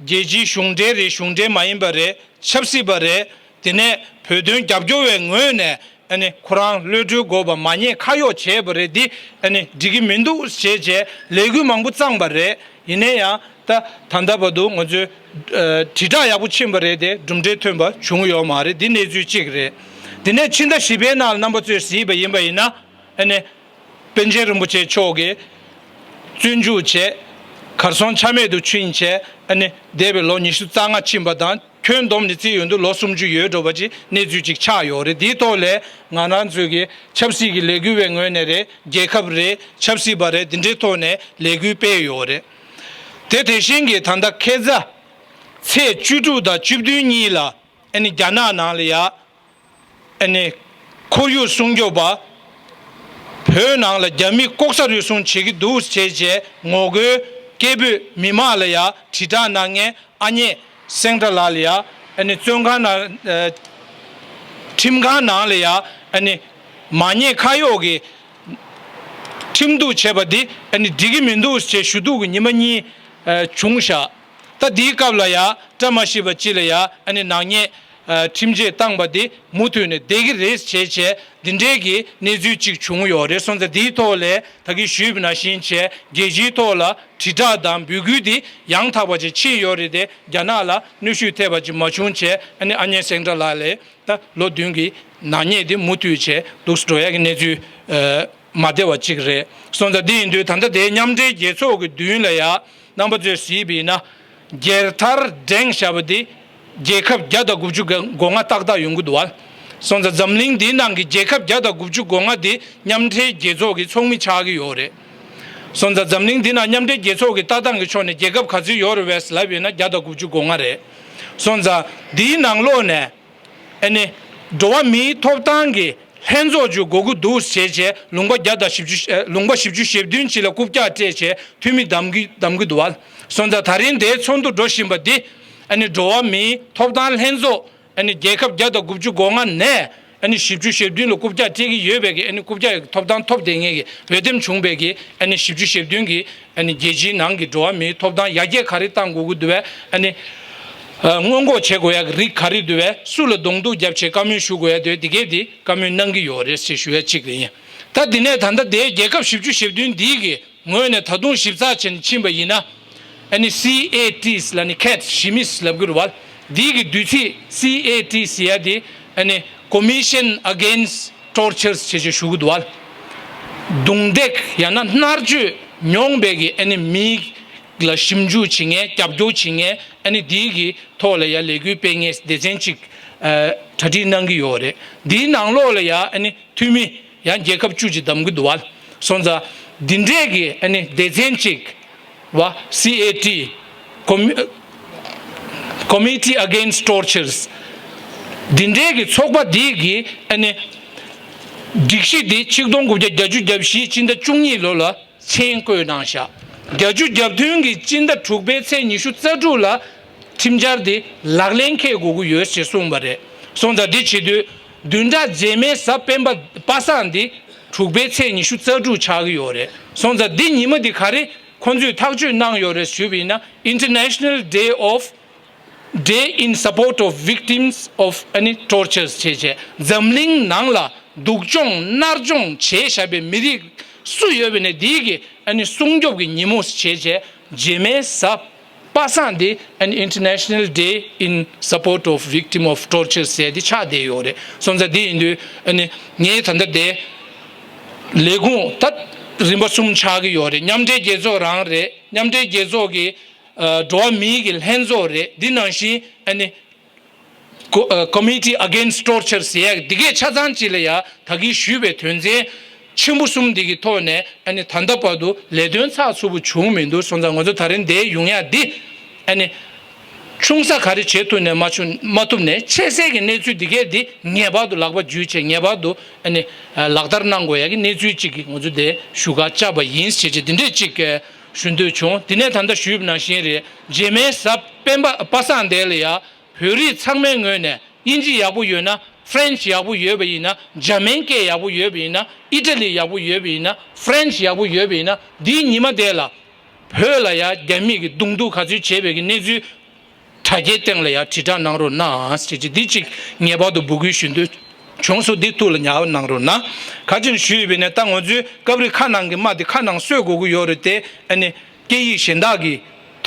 རྒྱལ་སྤྱིའི་གཞུང་འབྲེལ་རེད། གཞུང་འབྲེལ་མ་ཡིན་པ་རེད། ཆབ་སྲིད་པ་རེད། དེ་ནས་བོད་དོན་རྒྱབ་སྐྱོར་བའི་ངོས་ནས་ཨ་ནི་ཁོ་རང་གློད་གྲོལ་དགོས་པ་མ་ཉེས་ཁ་གཡོག་བྱས་པ་རེད། འདི་ཨ་ནི་འགྲིག་གི་མི་འདུག་ཅེས་བྱས་ལས་འགུལ་མང་པོ་བརྩམས་པ་རེད། ཡིན་ན་ཡང་ད་ད་ལྟ་བར་དུ་ང་ཚོས་ཨ་དྲིལ་བསྒྲགས་ཡག་པོ་ཕྱིན་པ་རེད་དེ་གྲུབ་འབྲས་ཐོན་པ་བྱུང་ཡོད་མ་རེད། འདི་གནས་ཚུལ་གཅིག་རེད། དེ་ནས་ཕྱི་ཟླ་བཞི་པའི་ནང་ལ་རྣམ་པ་ཚོས་གཟིགས་པ་ཡིན་པ་ཡིན་ན། ཨ་ནི་པཎ་ཆེན་རིན་པོ་ཆེ་མཆོག་གིས་བཙོན་འཇུག་བྱས། གར་སོང་ཆ་མེད་དུ་ཕྱིན་བྱས། ཨ་ནི་འདས་པའི་ལོ་ཉི་ཤུ་རྩ་ལྔ་ཕྱིན་པ་དང་ཁྱོན་བསྡོམས་ནས་བརྩིས་ཡོང་དུས་ལོ་སུམ་ཅུ་ཡོལ་འགྲོ་བ་ཅིག་གནས་ཚུལ་ཅིག་ཆགས་ཡོད་རེད། དེའི་ཐོག་ལས་ང་རང་ཚོའི་གི་ཆབ་སྲིད་ཀྱི་ལས་འགུལ་བའི་ངོས་ནས་རེད། རྒྱལ་ཁབ་རེད། ཆབ་སྲིད་པ་རེད། འདི་འདྲའི་ཐོག་ནས་ལས་འགུལ་སྤེལ་ཡོད་རེད། དེ་དེ་བཞིན་གྱི་ད་ལྟ་ཁ་སང་ཚེས་བཅུ་དྲུག་དང་བཅུ་བདུན་གཉིས་ལ་ཨ་ནི་རྒྱ་ནག་ནང་ལ་ཡ། ཨ་ནི་ཁོར་ཡུག་སྲུང་སྐྱོབ་པ། བོད་ནང་ལ་རྒྱ་མི་ལྐོག་ཟ་རུལ་སུངས་བྱེད་ཀྱི་འདུག་ཅེས་བྱས་ངོ་རྒོལ་སྐད་འབོད་མི་མང་ལ་ཡ་དྲིལ་བསྒྲགས་གནང་མཁན་ཨ་མྱེས་སེང་བྲག་ལགས་ལ་ཡ་ཨ་ནི་བཙོན་ཁང་ནང་ཨ་ཁྲིམས་ཁང་ནང་ལ་ཡ་ཨ་ནི་མ་ཉེས་ཁ་གཡོག་གི་ཁྲིམས་གཏུག་བྱས་པ་འདི་ཨ་ནི་འགྲིག་གི་མི་འདུག་ཅེས་ཞུ་གཏུག་གི་ཉི་མ་གཉིས་ཨ་བྱུང་ཤག་ད་འདིའི་སྐབས་ལ་ཡ་བཀྲ་མ་ཤིས་པ་ཅིག་ལ་ཡ་ཨ་ནི་ནག་ཉེས་ཨ་ཁྲིམས་ཆད་བཏང་པ་འདི་མུ་མཐུད་ནས་བསྡད་ཀྱི་རེད་ཅེས་བྱས་འདི་འདྲའི་གི་གནས་ཚུལ་ཅིག་བྱུང་ཡོད་རེད། སོང་ཙང་འདིའི་ཐོག་ལས་ད་གིན་ཞུས་པ་ནང་བཞིན་བྱས་རྒྱལ་སྤྱིའི་ཐོག་ལ་དྲིལ་བསྒྲགས་དང་འབོད་སྐུལ་འདི་ཡང་དག་པ་ཅིག་ཕྱིན་ཡོད་རེད་དེ་རྒྱ་ནག་ལ་གནོན་ཤུགས་ཐེབས་པ་ཅིག་མ་བྱུང་བྱས་ཨ་ནི་ཨ་མྱེས་སེང་བྲག་ལགས་ལས། ད་ལོ་བདུན་གྱི་ནག་ཉེས་དེ་མུ་མཐུད་བྱས་འདུག་སེ་འགྲོ་ཡ་གི་གནས་ཚུལ་ཨ་མ་བདེ་བ་གཅིག་རེད། སོང་ཙང་འདི་ཡིན་དུས་ད་ལྟ་དེའི་མཉམ་འབྲེལ་རྒྱལ་ཚོགས་ཀྱི་མདུན་ལ་ཡ་རྣམ་པ་ཚོས་གཟིགས་པ་ཡིན་ན་རྒྱལ་དར་བསྒྲེངས་བཞག་པ་དེ་རྒྱལ་ཁབ་བརྒྱ་དང་དགུ་བཅུ་གོ་ལྔ་ཏག་ཏག་ཡོང་གི་འདུག་བ། སོང་ཙང་འཛམ་གླིང་འདིའི་ནང་གི་རྒྱལ་ཁབ་བརྒྱ་དང་དགུ་བཅུ་གོ་ལྔ་དེ་མཉམ་འབྲེལ་རྒྱལ་ཚོགས་ཀྱི་ཚོགས་མི་ཆགས་ཀྱི་ཡོད་རེད། སོང་ཙང་འཛམ་གླིང་འདི་ནང་མཉམ་འབྲེལ་རྒྱལ་ཚོགས་ཀྱི་ལྟ་སྟངས་ཀྱི་ཕྱོགས་ནས་རྒྱལ་ཁབ་ག་ཚོད་ཡོད་རེད་བས་ལབ་ཡོད་ན་བརྒྱ་དང་དགུ་བཅུ་གོ་ལྔ་རེད། སོང་ཙང་འདིའི་ནང་ལོགས་ནས། ཨ་ནི། འགྲོ་བ་མིའི་ཐོབ་ཐང་གི་ལྷན་ཚོགས་ཅིག་དགོས་ཀྱི་འདུག་ཟེར་བྱས་ལུང་པ་བརྒྱ་དང་བཞི་བཅུ་ཨ་ལུང་པ་བཞི་བཅུ་ཞེ་བདུན་ཅིག་ལ་རྐུབ་བཀྱག་སྤྲད་བྱས་འཐུས་མི་བདམས་ཀྱི་བདམས་ཀྱི་འདུག་བ། སོང་ཙང་ད་རིང་དེའི་ཚོགས་འདུ་འགྲོ་བཞིན་པ་འདི་ཨ་ནི་འགྲོ་བ་མིའི་ཐོབ་ཐང་ལྷན་ཚོགས་ཨ་ནི་རྒྱལ་ཁབ་བརྒྱ་དང་དགུ་བཅུ་གོ་ལྔ་ནས་ཨ་ནི་བཞི་བཅུ་ཞེ་བདུན་ལ་རྐུབ་བཀྱག་སྤྲད་ཀྱི་ཡོད་པའི་གི་ཨ་ནི་རྐུབ་བཀྱག་གི་ཐོབ་ཐང་ཐོབ་བསྡད་མཁན་གྱི་འོས་འདེམས་བྱུང་བའི་གི་ཨ་ནི་བཞི་བཅུ་ཞེ་བདུན་གྱི་ཨ་ནི་རྒྱལ་སྤྱིའི་ནང་གི་འགྲོ་བ་མིའི་ཐོབ་ཐང་ཡར་རྒྱས་ག་རེ་གཏང་དགོས་ཀྱི་འདུག་བས་ཨ་ནི། ཨ་སྔོན་འགོག་བྱེད་དགོས་ཡག་གི་རིགས་ག་རེ་འདུག་བས་སུ་ལ་གདོང་ཐུག་བརྒྱབ་བྱས་བཀའ་མོལ་ཞུ་དགོས་ཡག་འདུག་བས་འདི་གས་འདི་བཀའ་མོལ་གནང་གི་ཡོད་རེད་ཟེར་ཞུ་ཡག་གཅིག་རེད་ཡིན། ད་འདི་ནས་ད་ལྟ་དེའི་རྒྱལ་ཁབ་བཞི་བཅུ་ཞེ་བདུན་འདིའི་གི་ངོས་ནས་ད་དུང་ཞིབ་ཚགས་བྱས་ནས་ཕྱིན་པ་ཡིན་ན། ཨ་ནི་སི་ཨེ་ཊི་ལབ་ནི་ཁེཊ་ཞི་མིས་ལབ་གི་རེད་བ། འདིའི་གི་བསྡུས་ཚིག་སི་ཨེ་ཊི་ཟེར་ཡག་འདི་ཨ་ནི་Commission Against Tortures བྱས་བྱས་ཞུ་གི་འདུག་བ། རྡུང་རྡེག་ཡང་ན་མནར་གཅོད་མྱོང་བའི་གི་ཨ་ནི་མི་ལ་ཞིབ་འཇུག་བྱེད་མཁན་རྒྱབ་སྐྱོར་བྱེད་མཁན་ཨ་ནི་འདིའི་གི་ཐོག་ལ་ཡ་ལས་འགུལ་སྤེལ་མཁན་སྡེ་ཚན་གཅིག་ཨ་གྲ་སྒྲིག་གནང་གི་ཡོད་རེད། འདིའི་ནང་ལོགས་ལ་ཡ་ཨ་ནི་འཐུས་མི་ཡང་རྒྱལ་ཁབ་བཅུ་གཅིག་བདམས་ཀྱི་འདུག་བ། སོང་ཙང་འདི་འདྲས་ཀྱི་ཨ་ནི་སྡེ་ཚན་གཅིག་བ་སི་ཨེ་ཊི་Commi- Committee Against Tortures འདི་འདྲས་ཀྱི་ཚོགས་པ་འདི་གི་ཨ་ནི་སྒྲིག་གཞི་འདི་ཆིག་སྟོང་དགུ་བརྒྱ་བརྒྱད་ཅུ་གྱ་བཞི་སྤྱི་ཟླ་བཅུ་གཉིས་ལོ་ལ་མཆན་བཀོད་གནང་བཞག་བརྒྱད་ཅུ་གྱ་བདུན་གྱི་སྤྱི་ཟླ་དྲུག་པའི་ཚེས་ཉི་ཤུ་རྩ་དྲུག་ལ་ཁྲིམས་འཆར་འདི་ལག་ལེན་འཁེལ་དགོས་ཀྱི་ཡོད་ཅེས་གསུངས་པ་རེད། སོང་ཙང་འདི་བྱེད་དུས་བདུན་ཕྲག་རྗེས་མའི་གཟའ་སྤེན་པ་པ་སངས་འདི་དྲུག་པའི་ཚེས་ཉི་ཤུ་རྩ་དྲུག་ཆགས་ཀྱི་ཡོད་རེད། སོང་ཙང་འདི་ཉི་མ་འདི་ག་རེ་ཁོང་ཚོས་ཐག་གཅོད་གནང་ཡོད་རེད་ཞུས་པ་ཡིན་ན་International Day of Day in Support of Victims of any Tortures བྱས་བྱས་འཛམ་གླིང་ནང་ལ་སྡུག་སྦྱོང་མནར་གཅོད་བྱས་བཞག་པའི་མི་རིགས་སུ་ཡོད་པ་ནས་འདིའི་གི་ཨ་ནི་སྲུང་སྐྱོབ་ཀྱི་ཉིན་མོ་བྱས་བྱས་རྗེས་མའི་གཟའ་པ་སངས་འདི་ཨ་ནི་International Day in Support of Victim of Torture ཟེར་འདི་ཆགས་བསྡད་ཡོད་རེད། སོང་ཙང་འདི་ཡིན་དུས་ཨ་ནི་ངས་ད་ལྟ་དེ་ལས་ཁུངས་ད་རིམ་པ་གསུམ་ཆགས་ཀྱི་ཡོད་རེད། མཉམ་འབྲེལ་རྒྱལ་ཚོགས་རང་རེད། མཉམ་འབྲེལ་རྒྱལ་ཚོགས་ཀྱི་ཨ་འགྲོ་བ་མིའི་གི་ལྷན་ཚོགས་རེད། འདི་ནང་བཞིན་ཨ་ནི་ཀོ- ཨ་Committee Against Torture ཟེར་ཡག་འདི་གས་ཆ་ཚང་གཅིག་ལ་ཡ་ད་གིན་ཞུས་པའི་དོན་ཚན་ཆེན་པོ་གསུམ་འདི་གི་ཐོག་ནས་ཨ་ནི་ད་ལྟ་བར་དུ་ལས་དོན་ཚགས་ཚུད་པོ་བྱུང་མི་འདུག་སོང་ཙང་ང་ཚོ་ད་རིང་འདིར་ཡོང་ཡག་འདི་ཨ་ནི་ཆུང་ས་ག་རེ་བྱེད་ཐུབ་ནས་མ་བྱུང་མ་ཐུབ་ནས་ཆེ་སའི་གི་གནས་ཚུལ་འདི་གས་འདི་ངེས་པར་དུ་ལག་པ་འཇུས་བྱས་ངེས་པར་དུ་ཨ་ནི་ལག་བསྟར་གནང་དགོས་ཡག་གི་གནས་ཚུལ་གཅིག་གི་ང་ཚོ་འདིར་ཞུ་ག་བཅར་བ་ཡིན་ཞེས་བྱས་འདི་འདྲས་གཅིག་གི་ཞུ་འདོད་བྱུང་། དེ་ནས་ད་ལྟ་ཞུས་པ་ནང་བཞིན་རེད། རྗེས་མའི་གཟའ་སྤེན་པ་པ་སངས་དེ་ལ་ཡ་བོད་རིགས་ཚང་མའི་ངོས་ནས་དབྱིན་ཇི་ཡག་པོ་ཡོད་ན་French ཡག་པོ་ཡོད་པ་ཡིན་ན། འཇར་མན་སྐད་ཡག་པོ་ཡོད་པ་ཡིན་ན། ཨི་ཊ་ལི་ཡག་པོ་ཡོད་པ་ཡིན་ན། French ཡག་པོ་ཡོད་པ་ཡིན་ན། འདིའི་ཉི་མ་དེ་ལ་བོད་ལ་ཡ་རྒྱ་མི་གིས་གདོང་ཐུག་ག་ཚོད་བྱས་པའི་གི་གནས་ཚུལ་ དྲ་རྒྱའི་སྟེང་ལ་ཡང་དྲིལ་བསྒྲགས་གནང་རོགས་གནང་ཞེས་བྱས་འདི་གཅིག་ངེས་པར་དུ་འབོད་སྐུལ་ཞུ་འདོད་བྱུང་སོང་། འདི་ཐུགས་ལ་ཉར་གནང་རོགས་གནང་། ག་ཅིན་ཞུས་ཡོད་པས་ན་ད་ང་ཚོའི་སྐབས་རེ་ཁ་ནང་གི་རྨ་དེ་ཁ་ནང་གསོས་དགོས་ཀྱི་ཡོད་རེད་དེ། ཨ་ནི་སྐད་ཡིག་གཞན་དག་གི་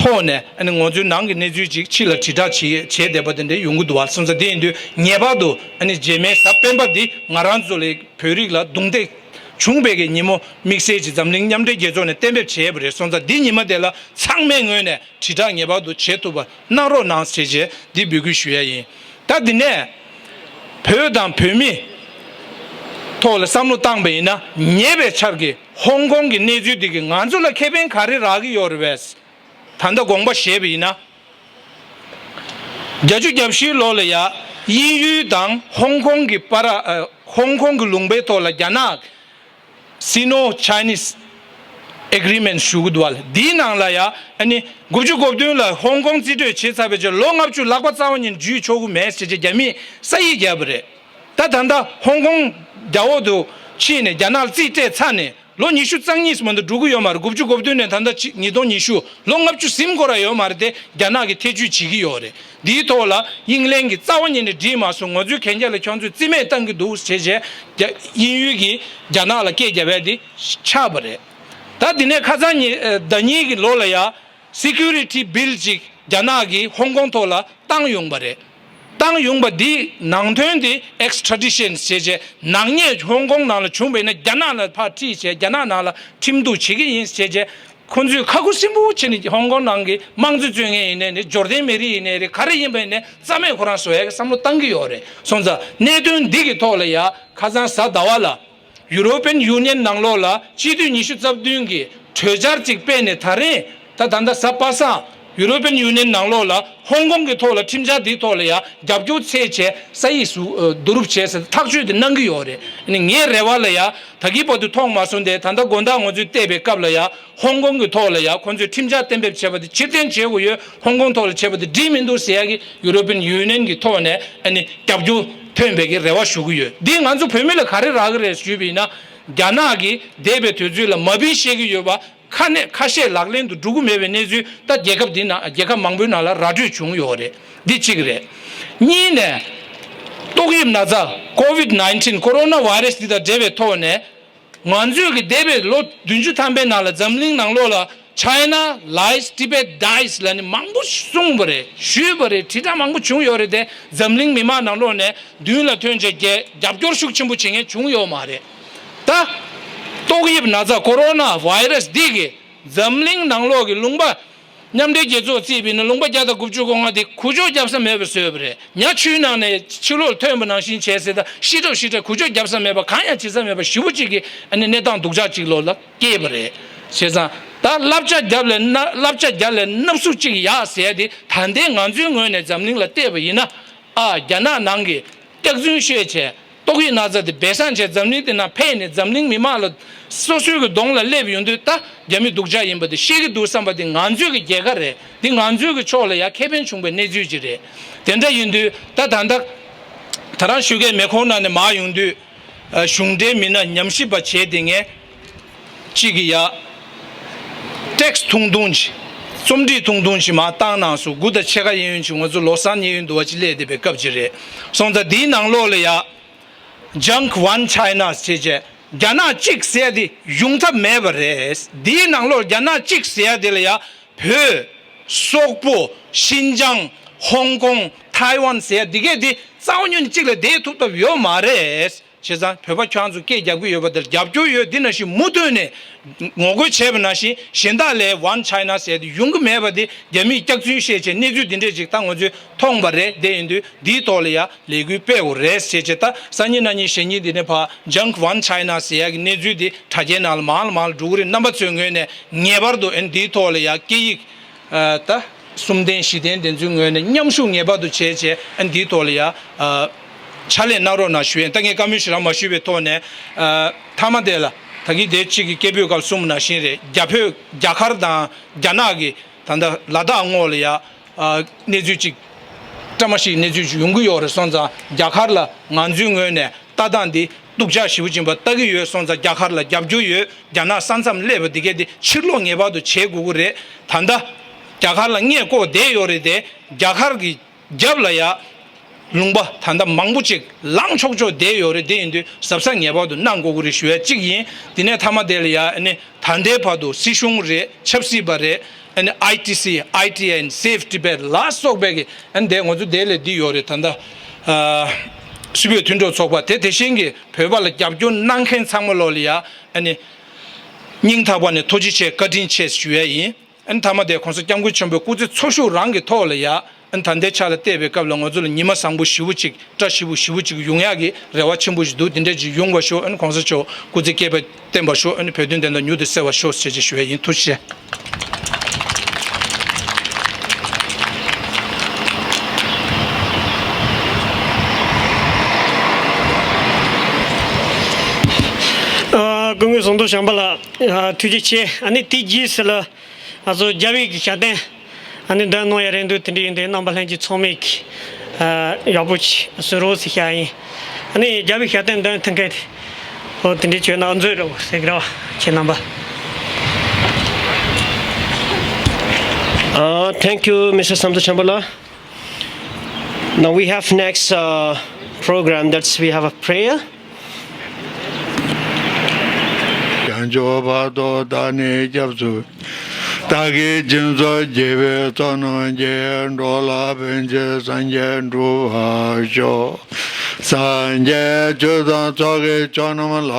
ཐོག་ནས་ཨ་ནི་ང་ཚོའི་ནང་གི་གནས་ཚུལ་ཅིག་ཕྱི་ལ་དྲིལ་བསྒྲགས་བྱེད་བྱས་བསྡད་པ་དེ་འདྲ་ཡོང་གི་འདུག་བ། སོང་ཙང་དེ་ཡིན་དུས་ངེས་པར་དུ་ཨ་ནི་རྗེས་མའི་གཟའ་སྤེན་པ་འདི་ང་རང་ཚོ་ལ་བོད་རིགས་ལ་རྡུང་རྡེག་བྱུང་བའི་གི་ཉིན་མོ་དམིགས་བསལ་གྱི་འཛམ་གླིང་མཉམ་འབྲེལ་རྒྱལ་ཚོགས་ནས་གཏན་འབེབས་བྱས་པ་རེད། སོང་ཙང་འདི་ཉིན་མ་དེ་ལ་ཚང་མའི་ངོས་ནས་དྲིལ་བསྒྲགས་ངེས་པར་དུ་བྱེད་ཐུབ་པ་གནང་རོགས་གནང་ཞེས་བྱས་འདི་འབོད་སྐུལ་ཞུ་ཡ་ཡིན། ད་འདི་ནས་བོད་དང་བོད་མི་ཐོག་ལ་བསམ་བློ་བཏང་པ་ཡིན་ན། ཉེ་བའི་ཆར་གྱི་ཧོང་ཀོང་གི་གནས་ཚུལ་འདི་གིས་ང་ཚོ་ལ་ཁེ་ཕན་ག་རེ་རག་གི་ཡོད་རེད་པས། ད་ལྟ་དགོངས་པ་བཞེས་པ་ཡིན་ན། བརྒྱད་ཅུ་གྱ་བཞིའི་ལོ་ལ་ཡ་དབྱིན་ཡུལ་དང་ཧོང་ཀོང་གི་བར། ཨ། ཧོང་ཀོང་གི་ལུང་པའི་ཐོག་ལ་རྒྱ་ནག་Sino Chinese Agreement ཞུ་གི་འདུག་བ། འདིའི་ནང་ལ་ཡ་ཨ་ནི་དགུ་བཅུ་གོ་བདུན་ལ་ཧོང་ཀོང་རྩིས་སྤྲོད་བྱས་ཚར་བའི་རྗེས་ལོ་ལྔ་བཅུ་ལག་པ་རྩ་བ་ཉིད་འཇུས་ཆོག་གི་མེད་ཟེར་བྱས་རྒྱ་མིས་ས་ཡིག་བརྒྱབ་པ་རེད། ད་ད་ལྟ་ཧོང་ཀོང་རྒྱ་འོག་ཏུ་ཕྱིན་ནས་རྒྱ་ནག་ལ་རྩིས་སྤྲད་ཚར་ནས་ལོ་ཉི་ཤུ་རྩ་གཉིས་མ་གཏོགས་འགྲོ་གི་ཡོད་མ་རེད། དགུ་བཅུ་གོ་བདུན་ནས་ད་ལྟ་ཕྱི་ཉིས་སྟོང་ཉི་ཤུ་ལོ་ལྔ་བཅུ་ཟིན་འགྲོ་ར་ཡོད་མ་རེད་དེ། རྒྱ་ནག་གིས་ཐེ་བྱུས་བྱེད་ཀྱི་ཡོད་རེད། འདིའི་ཐོག་ལ་དབྱིན་ལན་གྱིས་རྩ་བ་ཉིད་ནས་འགྲིག་མ་སོང་། ང་ཚོས་གན་རྒྱ་ལ་ཁྱོད་ཚོས་རྩིས་མེད་བཏང་གི་འདུག་ཟེར་བྱས་རྒྱ་དབྱིན་ཡུལ་གྱིས་རྒྱ་ནག་ལ་སྐད་བརྒྱབ་ཡ་དེ་ཆགས་པ་རེད། ད་དེ་ནས་ཁ་སང་ཉི་ཟླ་གཉིས་ཀྱི་ལོ་ལ་ཡ་Security Bill ཅིག་རྒྱ་ནག་གིས་ཧོང་ཀོང་ཐོག་ལ་བཏང་ཡོང་པ་རེད། བཏང་ཡོང་པ་འདིའི་ནང་དོན་དེ་Extradition ཞེས་བྱས། ནག་ཉེས་ཧོང་ཀོང་ནང་ལ་བྱུང་བས་ན་རྒྱ་ནག་ལ་ཕར་ཁྲིད་བྱས། རྒྱ་ནག་ནང་ལ་ཁྲིམས་གཏུག་བྱེད་ཀྱི་ཡིན་ཞེས་བྱས། ཁོང་ཚོས་ཁ་ཁུ་སིམ་པོ་བྱས་ནས་ཧོང་ཀོང་ནང་གི་དམངས་གཙོ་རྩོད་མཁན་ཡིན་ནའི་རེད། འབྱོར་ལྡན་མི་རིགས་ཡིན་ནའི་རེད། ག་རེ་ཡིན་པ་ཡིན་ནའི་རྩ་མེད་ཁོ་རང་བཟོ་ཡག་གི་བསམ་བློ་བཏང་གི་ཡོད་རེད། སོང་ཙང་གནད་དོན་འདི་གི་ཐོག་ལ་ཡ་ཁ་སང་གཟའ་ཟླ་བ་ལ་European Union ནང་ལོགས་ལ་སྤྱི་འཐུས་ཉི་ཤུ་རྩ་བདུན་གྱིས་གྲོས་འཆར་ཅིག་སྤེལ་ནས། ད་རེས་ད་ད་ལྟ་གཟའ་པ་སངས་European Union ནང་ལོགས་ལ་ཧོང་ཀོང་གི་ཐོག་ལ་ཁྲིམས་འཆར་འདིའི་ཐོག་ལ་ཡ་རྒྱབ་སྐྱོར་འཚོལ་བྱས་ས་ཡིག་བསྡུ་རུབ་བྱས་ཟེར་ཐག་གཅོད་དེ་གནང་གི་ཡོད་རེད། ཨ་ནི་ངའི་རེ་བ་ལ་ཡ་ད་གིན་བར་དུ་མཐོང་མ་སོང་སྟེ། ད་ལྟ་དགོང་དག་ང་ཚོས་བལྟས་པའི་སྐབས་ལ་ཡ་ཧོང་ཀོང་གི་ཐོག་ལ་ཡ་ཁོང་ཚོས་ཁྲིམས་འཆར་གཏན་འབེབས་བྱས་པ་དེ་ཕྱིར་འཐེན་བྱེད་དགོས་ཡོད། ཧོང་ཀོང་ཐོག་ལ་བྱས་པ་དེ་འགྲིག་མི་འདུག་ཟེར་ཡག་གི་European Union གི་ཐོག་ནས་ཨ་ནི་རྒྱབ་སྐྱོར་ཐོན་པའི་གི་རེ་བ་ཞུ་གི་ཡོད། འདིས་ང་ཚོ་བོད་མི་ལ་ག་རེ་རག་གི་རེད་ཞུས་པ་ཡིན་ན། རྒྱ་ནག་གིས་འདས་པའི་དུས་ཚོད་ལ་མ་བིན་བཤད་ཀྱི་ཡོད་པ་ཁ་ནས་ཁ་ཤས་ལག་ལེན་དུ་འགྲོ་གི་མེད་པའི་གནས་ཚུལ་ད་རྒྱལ་ཁབ་འདི་ནང་རྒྱལ་ཁབ་མང་པོའི་ནང་ལ་ར་སྤྲོད་བྱུང་ཡོད་རེད། འདི་གཅིག་རེད། གཉིས་ནས་ཏོག་དབྱིབས་ན་ཚ་COVID nineteen Corona Virus འདི་དང་འབྲེལ་བའི་ཐོག་ནས། ང་ཚོས་ཀྱི་འདས་པའི་ལོ་བདུན་ཅུ་ཐམ་པའི་ནང་ལ་འཛམ་གླིང་ནང་ལོགས་ལ་China Lies Tibet Dies ལབ་ནས་མང་པོ་གསུངས་པ་རེད། ཞུས་པ་རེད། དྲིལ་བསྒྲགས་མང་པོ་བྱུང་ཡོད་རེད་དེ། འཛམ་གླིང་མི་མང་ནང་ལོགས་ནས་མདུན་ལ་ཐོན་བྱས་རྒྱ་རྒྱབ་སྐྱོར་ཤུགས་ཆེན་པོ་བྱེད་མཁན་བྱུང་ཡོད་མ་རེད། ད་ཏོག་དབྱིབས་ན་ཚ་Corona Virus འདི་གིས་འཛམ་གླིང་ནང་ལོགས་ཀྱི་ལུང་པ་མཉམ་འབྲེལ་རྒྱལ་ཚོགས་བརྩིས་པ་ཡིན་ན་ལུང་པ་བརྒྱ་དང་དགུ་བཅུ་གོ་ལྔ་དེ་གུ་ཅོ་རྒྱབ་ས་མེད་པ་བཟོས་པ་རེད། ཉ་ཆུའི་ནང་ནས་ཕྱི་ལོགས་ལ་ཐོན་པ་ནང་བཞིན་བྱས་ཟེར། ད་ཤི་གྲབས་ཤི་གྲབས་གུ་ཅོ་རྒྱབ་ས་མེད་པ། གང་ཡང་བྱེད་ས་མེད་པ་ཞེ་པོ་ཅིག་གི་ཨ་ནི་གནས་སྟངས་སྡུག་ཅག་ཅིག་ལོགས་ལ་སྐྱེས་པ་རེད། བྱས་ཙང་ད་བསླབ་བྱ་རྒྱབ་ལས་ན་བསླབ་བྱ་རྒྱབ་ལས་སྣབས་ཟུག་ཅིག་ཡག་ཟེར་ཡ་དེ་ད་ལྟའི་ང་ཚོའི་ངོས་ནས་འཛམ་གླིང་ལ་བལྟས་པ་ཡིན་ན། ཨ། རྒྱ་ནག་ནང་གི་སྐྱག་རྫུན་བཤད་བྱས། ཏོག་དབྱིབས་ན་ཚ་དེ་སྦས་གསང་བྱས་འཛམ་གླིང་དེ་ནང་ཕེབས་ནས་འཛམ་གླིང་མི་མང་ལ་སོ་སོའི་གི་གདོང་ལ་སླེབས་ཡོང་དུས། ད་རྒྱ་མི་སྡུག་ཅག་ཡིན་པ་དེ་ཤེས་ཀྱི་འདུག་བསམ་པ་དེ་ང་ཚོའི་གི་རྒྱལ་ཁ་རེད། འདི་ང་ཚོའི་གི་ཕྱོགས་ལ་ཡ་ཁེ་ཕན་བྱུང་བའི་གནས་ཚུལ་ཅིག་རེད། དེ་འདྲ་ཡིན་དུས་ད་ད་ལྟ་ད་རང་ཞོགས་ཀས་མེ་འཁོར་ནང་ནས་མར་ཡོང་དུས། ཨ། གཞུང་འབྲེལ་མི་སྣ་ཉམས་ཞིབ་པ་བྱས་ཏེ་ངས་གཅིག་གི་ཡ་ཊེག་སི་ཐུང་ཐུང་ཅིག་རྩོམ་སྒྲིག་ཐུང་ཐུང་ཅིག་མར་བཏང་གནང་སོང་། དགུ་དང་ཕྱེད་ཀ་གཡས་གཡོན་ཅིག་ང་ཚོ་ལོ་གསར་གཡས་གཡོན་དུ་བ་ཅིག་སླེབས་བསྡད་པའི་སྐབས་ཅིག་རེད། སོང་ཙང་འདིའི་ནང་ལོགས་ལ་ཡ་Junk One China ཟེར་བྱས་རྒྱ་ནག་གཅིག་ཟེར་ཡ་དེ་ཡོང་ཐབས་མེད་པ་རེད། འདིའི་ནང་ལོགས་རྒྱ་ནག་གཅིག་ཟེར་ཡ་དེ་ལ་ཡ་བོད། སོག་པོ། ཤིན་ཅང་། ཧོང་ཀོང་། ཐའེ་ཝན་ཟེར་ཡ་འདི་གས་འདི་རྩ་བ་ཉིད་ནས་གཅིག་ལ་བསྡད་ཐུབ་ཐབས་ཡོད་མ་རེད། བྱས་ཙང་བོད་པ་ཁྱོད་རང་ཚོ་སྐད་རྒྱབ་ཀྱི་ཡོད་པ་དེར་རྒྱབ་སྐྱོར་ཡོད། འདི་ནང་བཞིན་མུ་མཐུད་ནས་ངོ་རྒོལ་བྱས་པ་ནང་བཞིན་གཞན་དག་ལ་One China ཟེར་ཡ་དེ་ཡོང་གི་མེད་པ་དེ་རྒྱ་མིས་སྐྱག་རྫུན་བཤད་བྱས་གནས་ཚུལ་འདི་འདྲས་ཅིག་ད་ང་ཚོས་མཐོང་བ་རེད། དེ་ཡིན་དུས་འདིའི་ཐོག་ལ་ཡ་ལས་འགུལ་སྤེལ་དགོས་རེད་ཟེར་བྱས། ད་སང་ཉིན་གནངས་ཉིན་གཞེས་ཉིན་འདི་ནས་ཕར་Junk One China ཟེར་ཡ་གི་གནས་ཚུལ་འདི་དྲ་རྒྱའི་ནང་ལ་མང་ལ་མང་ལ་འགྲོ་གི་རེད། རྣམ་པ་ཚོའི་ངོས་ནས་ངེས་པར་དུ་ཨ་ནི་འདིའི་ཐོག་ལ་ཡ་སྐད་ཡིག་ཨ། ད་གསུམ་ལྡན་བཞི་ལྡན་དེ་ཚོའི་ངོས་ནས་མཉམ་ཞུགས་ངེས་པར་དུ་བྱས་བྱས་ཨ་ནི་འདིའི་ཐོག་ལ་ཡ་ཨ། ཕྱག་ལས་གནང་རོགས་གནང་ཞུ་ཡིན། ད་ངས་བཀའ་མོལ་ཞེ་དྲག་མ་ཞུས་པའི་ཐོག་ནས། ཨ། མཐའ་མ་དེ་ལ་ད་གིན་དེ་གཅིག་གི་སྐད་འབོད་སྐབས་གསུངས་པ་ནང་བཞིན་རེད། རྒྱ་བོད་རྒྱ་གར་དང་རྒྱ་ནག་གི་ད་ལྟ་ལ་དྭགས་ངོས་ལ་ཡ། ཨ། གནས་ཚུལ་ཅིག་བཀྲ་མ་ཤིས་གནས་ཚུལ་ཅིག་ཡོང་གི་ཡོད་རེད། སོང་ཙང་རྒྱ་གར་ལ་ང་ཚོའི་ངོས་ནས་ལྟ་སྟངས་འདི་སྡུག་ཅག་ཞེ་པོ་ཅིག་ཡིན་པ་ལྟ་གི་ཡོད། སོང་ཙང་རྒྱ་གར་ལ་རྒྱབ་སྐྱོར་ཡོད། རྒྱ་ནག་ས་མཚམས་སླེབས་པ་འདི་གས་འདི་ཕྱིར་སློག་ངེས་པར་དུ་བྱེད་དགོས་ཀྱི་རེད། ད་ལྟ་ རྒྱ་གར་ལ་མངལ་སྐོར་བསྡད་ཡོད་རེད་དེ། རྒྱ་གར་གྱི་རྒྱབ་ལ་ཡ་ལུང་པ་ད་ལྟ་མང་པོ་ཅིག་ལངས་ཆོག་ཆོག་བསྡད་ཡོད་རེད། དེ་ཡིན་དུས་གཟབ་གཟབ་ངེས་པར་དུ་གནང་དགོས་ཀྱི་རེད་ཞུ་ཡ་གཅིག་ཡིན། དེ་ནས་མཐའ་མ་དེ་ལ་ཡ་ཨ་ནི་ད་ལྟའི་བར་དུ་སྲིད་གཞུང་རེད། ཆབ་སྲིད་པ་རེད། ཨ་ནི་ཨའི་ཊི་སི། ཨའི་ཊི་ཨེན། སེབ་ཊི་བེཊ་ལ་སོགས་པའི་གི་ཨ་ནི་དེ་ང་ཚོ་དེ་ལས་འདི་ཡོད་རེད། ད་ལྟ་ཨ་སུད་བོད་མཐུན་གྲོགས་ཚོགས་པ་དེ་དེ་བཞིན་གྱི་བོད་པ་ལ་རྒྱབ་སྐྱོར་གནང་མཁན་ཚང་མ་ལོག་ལ་ཡ་ཨ་ནི་སྙིང་ཐག་པ་ནས་ཐུགས་རྗེ་ཆེ། བཀའ་དྲིན་ཆེ་ཞུ་ཡ་ཡིན། ཨ་ནི་མཐའ་མ་དེ་གོང་ས་སྐྱབས་མགོན་ཆེན་པོའི་སྐུ་ཚེ་འཚོ་བཞུགས་རང་གི་ཐོག་ལ་ཡ་ཨ་ནི་ད་ལྟའི་ཆ་ལ་བལྟས་པའི་སྐབས་ལ་ང་ཚོ་ལ་ཉི་མ་བཟང་པོ་ཞེ་པོ་ཅིག་བཀྲ་ཤིས་པོ་ཞེ་པོ་ཅིག་ཡོང་ཡག་གི་རེ་བ་ཆེན་པོ་ཞིག་འདུག་དེ་འདྲ་ཅིག་ཡོང་བ་ཤོག་ཨ་ནི་གོང་ས་མཆོག་སྐུ་ཚེ་བསྐལ་པ་བརྟན་པར་ཤོག་ཨ་ནི་བོད་དོན་བདེན་མཐའ་མྱུར་དུ་གསལ་བར་ཤོག་ཟེར་ཅིག་ཞུ་ཡ་ཡིན། ཐུགས་རྗེ་ཆེ། ཨ། སྐུ་ངོ་ཟམ་གདོང་བྱམས་པ་ལགས། ཨ། ཐུགས་རྗེ་ཆེ། ཨ་ནི་དེ་རྗེས་སུ་ལ་ང་ཚོ་རྒྱ་བོད་ཀྱི་ཞལ་འདོན་ཨ་ནི་འདོན་གནང་ཡ་རེད་འདུག་དེ་འདྲ་ཡིན་དུས་རྣམ་པ་ལྷན་རྒྱས་ཚང་མས་ཀྱིས་ཨ་ཡག་པོ་ཅིག་གསན་རོགས་ཟེར་བཤད་ཡིན། ཨ་ནི་རྒྱ་བོད་ཞལ་འདོན་འདོན་ཐུབ་མཁན་དེ་འོ་དེ་འདྲ་བྱས་ན་མཛོད་རོགས་ཟེར་གི་རེད་བ། ཁྱེད་རྣམ་པ། Uh, thank you, Mister Samdhar Chamberlain. Now we have next uh, program, that's we have a prayer. བྱང་ཆུབ་བར་དུ་བདག་ནི་སྐྱབས་སུ། བདག་གིས་སྦྱིན་སོགས་བགྱིས་པའི་ཚོགས་རྣམས་ཀྱིས། འགྲོ་ལ་ཕན་ཕྱིར་སངས་རྒྱས་འགྲུབ་པར་ཤོག་སངས་རྒྱས་ཆོས་དང་ཚོགས་ཀྱི་མཆོག་རྣམས་ལ།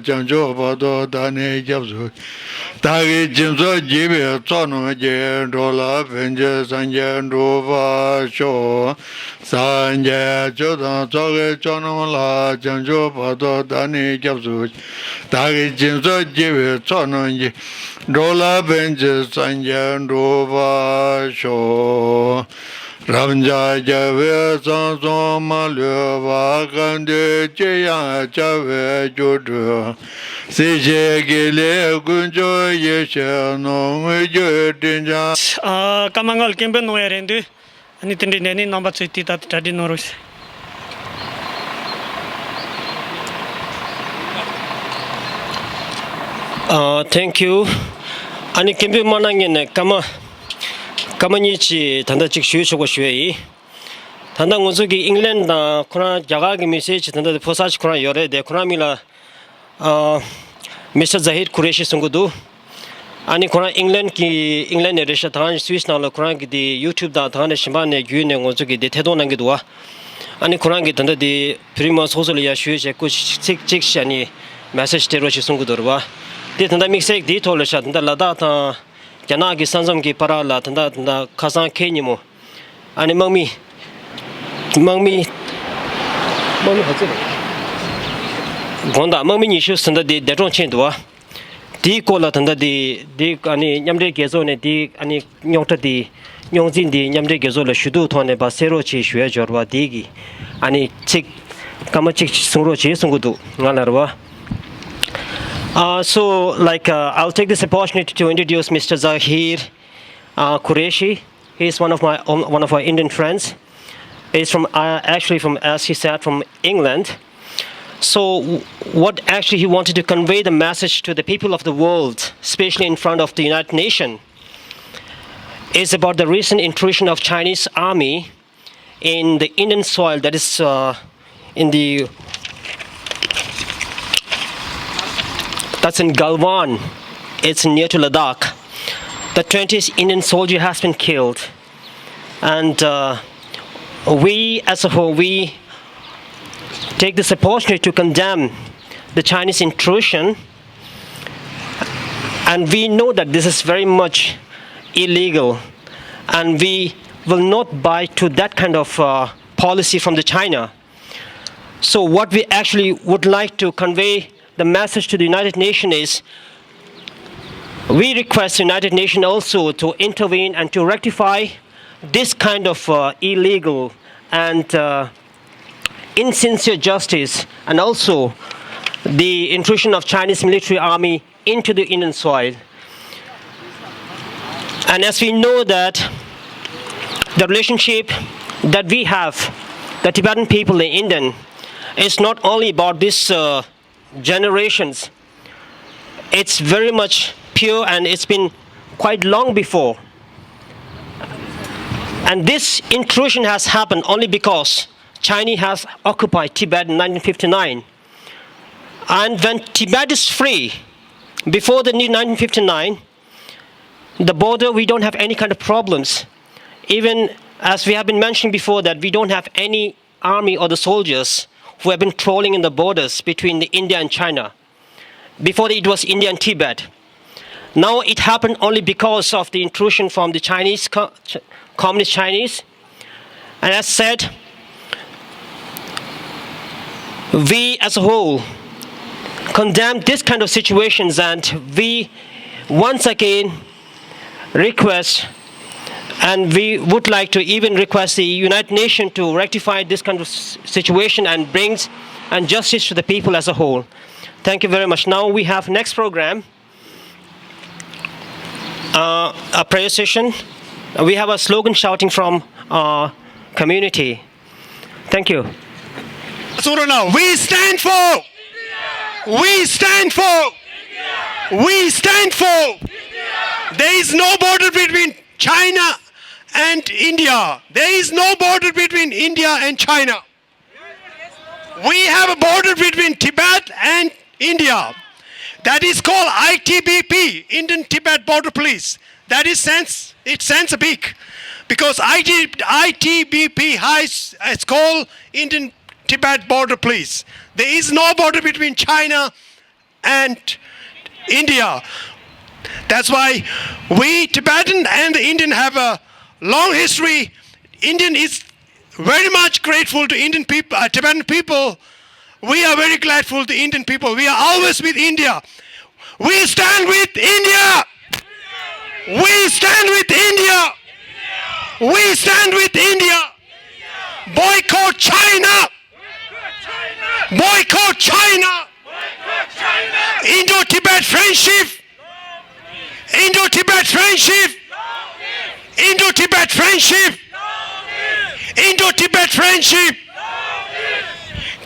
བྱང་ཆུབ་བར་དུ་བདག་ནི་སྐྱབས་སུ། བདག་གིས་སྦྱིན་སོགས་བགྱིས་པའི་ཚོགས་རྣམས་ཀྱིས། འགྲོ་ལ་ཕན་ཕྱིར་སངས་རྒྱས་འགྲུབ་པར་ཤོག་སངས་རྒྱས་ཆོས་དང་ཚོགས་ཀྱི་མཆོག་རྣམས་ལ། བྱང་ཆུབ་བར་དུ་བདག་ནི་སྐྱབས་སུ་མཆི། བདག་གིས་སྦྱིན་སོགས་བགྱིས་པའི་ཚོགས་རྣམས་ཀྱིས། འགྲོ་ལ་ཕན་ཕྱིར་སངས་རྒྱས་འགྲུབ་པར་ཤོག་རབ་འབྱམས་རྒྱལ་བའི་གསང་གསུམ་མ་ལུས་པ། གང་འདུལ་ཅིར་ཡང་བྱ་བའི་རྒྱུར་གྲོལ། སྲིད་ཞིའི་དགེ་ལེགས་ཀུན་སྦྱོར་ཡེ་ཤེས་ནོར། དངོས་བརྒྱུད་དྲིན་ཅན། ཨ། ཀརྨ་ངག་ལ་སྐད་འབོད་གནང་ཡ་རེད་འདུག་ཨ་ནི་དེ་འདྲའི་ནས་ནི་རྣམ་པ་ཚོས་དེ་ལྟར་གྲ་སྒྲིག་གནང་རོགས་ཞུ། Uh, thank you. ཨ་ནི་སྐད་འབོད་མ་གནང་སྔོན་ནས་ཀརྨ་ཀརྨ་གཉིས་ཀྱིས་ད་ལྟ་ཅིག་ཞུས་ཆོག་པ་ཞུ་ཡ་ཡིན། ད་ལྟ་ང་ཚོ་གི་ཨིང་ལན་དང་ཁོ་རང་རྒྱ་གར་གི་མི་སེར་ཅིག་ད་ལྟ་ཕོ་གསར་ཅིག་ཁོ་རང་ཡོད་རེད་དེ། ཁོ་རང་མིང་ལ་ཨ། མི་སི་ཊར་ཛ་ཧིར་ཁུ་རེ་ཤི་གསུང་གི་འདུག་ཨ་ནི་ཁོ་རང་ཨིང་ལན་གྱི་ཨིང་ལན་ནས་རེད་ཤག་ད་སུད་སི་ནང་ལ་ཁོ་རང་གི་དེ་ཡུ་ཊུབ་དང་ད་ནས་གཞན་པ་ནས་བརྒྱུད་ནས་ང་ཚོ་གི་དེ་ཐད་གཏོང་གནང་གི་འདུག་བ། ཨ་ནི་ཁོ་རང་གི་ད་ལྟ་དེ་བོད་རིགས་མང་ཚོགས་ཚོ་ལ་ཡ་ཞུས་བྱས་སྐུ་ཚིག་ཅིག་ཤ་ནི་མེ་སེ་ཇི་སྤྲད་རོགས་ཞེས་གསུང་གི་འདུག་རེད་བ། དེ་ད་ལྟ་དམིགས་བསལ་དེའི་ཐོག་ལ་ཤག་ད་ལྟ་ལ་དྭགས་དང་རྒྱ་ནག་གི་ས་མཚམས་ཀྱི་བར་ལ་ད་ལྟ་ད་ལྟ་ཁ་སང་ཁེ་ཉིན་མོ། ཨ་ནི་དམག་མི། དམག་མི། དམག་མི་ཧ་ཅང་། དགོང་དག་དམག་མི་ཉི་ཤུ་ཟིན་ད་དེ་འདས་གྲོངས་ཕྱིན་འདུག་བ། དེའི་སྐོར་ལ་ད་ལྟ་དེ་དེ་ཨ་ནི་མཉམ་འབྲེལ་རྒྱལ་ཚོགས་ནས་དེ་ཨ་ནི་རྙོག་དྲ་དེ་རྙོག་འཛིང་དེ་མཉམ་འབྲེལ་རྒྱལ་ཚོགས་ལ་ཞུ་གཏུག་ཐོག་ནས་ཕར་སེལ་རོགས་བྱེད་ཞུ་ཡ་འབྱོར་བ་དེ་གི་ཨ་ནི་ཚིག་སྐར་མ་གཅིག་གསུང་རོགས་བྱེད་གསུང་གི་འདུག་ང་ལ་རེད་བ། Uh, so, like, uh, I'll take this opportunity to introduce Mister Zahir uh, Qureshi. He's one of my um, one of our Indian friends. He's from uh, actually from, as he said, from England. So, w- what actually he wanted to convey the message to the people of the world, especially in front of the United Nations, is about the recent intrusion of Chinese army in the Indian soil. That is uh, in the that's in Galwan. It's near to Ladakh. The twentieth Indian soldier has been killed. And uh, we, as a whole, we take this opportunity to condemn the Chinese intrusion. And we know that this is very much illegal. And we will not buy to that kind of uh, policy from the China. So what we actually would like to convey the message to the United Nations is we request the United Nations also to intervene and to rectify this kind of uh, illegal and uh, insincere justice and also the intrusion of Chinese military army into the Indian soil. And as we know that the relationship that we have, the Tibetan people in Indian, is not only about this uh, generations. It's very much pure and it's been quite long before. And this intrusion has happened only because Chinese has occupied Tibet in nineteen fifty-nine. And when Tibet is free, before the nineteen fifty-nine, the border, we don't have any kind of problems. Even as we have been mentioning before, that we don't have any army or the soldiers who have been trolling in the borders between the India and China. Before, it was India and Tibet. Now it happened only because of the intrusion from the Chinese, co- Ch- communist Chinese. And as said, we as a whole condemn this kind of situations, and we once again request, and we would like to even request the United Nations to rectify this kind of s- situation and brings and justice to the people as a whole. Thank you very much. Now we have next program, uh, a prayer session. We have a slogan shouting from our community. Thank you. So now, we stand for, we stand for, we stand for. There is no border between China and India. There is no border between India and China. We have a border between Tibet and India. That is called I T B P, Indian Tibet Border Police. That is sense, it sends a big, because I T, I T B P has, has called Indian Tibet Border Police. There is no border between China and India. That's why we Tibetan and the Indian have a long history. Indian is very much grateful to Indian people, uh, Tibetan people. We are very grateful to Indian people. We are always with India. We stand with India. We stand with India. We stand with India. Boycott China. Boycott China. Indo-Tibet friendship. Indo-Tibet friendship. Indo-Tibet friendship. Indo-Tibet friendship.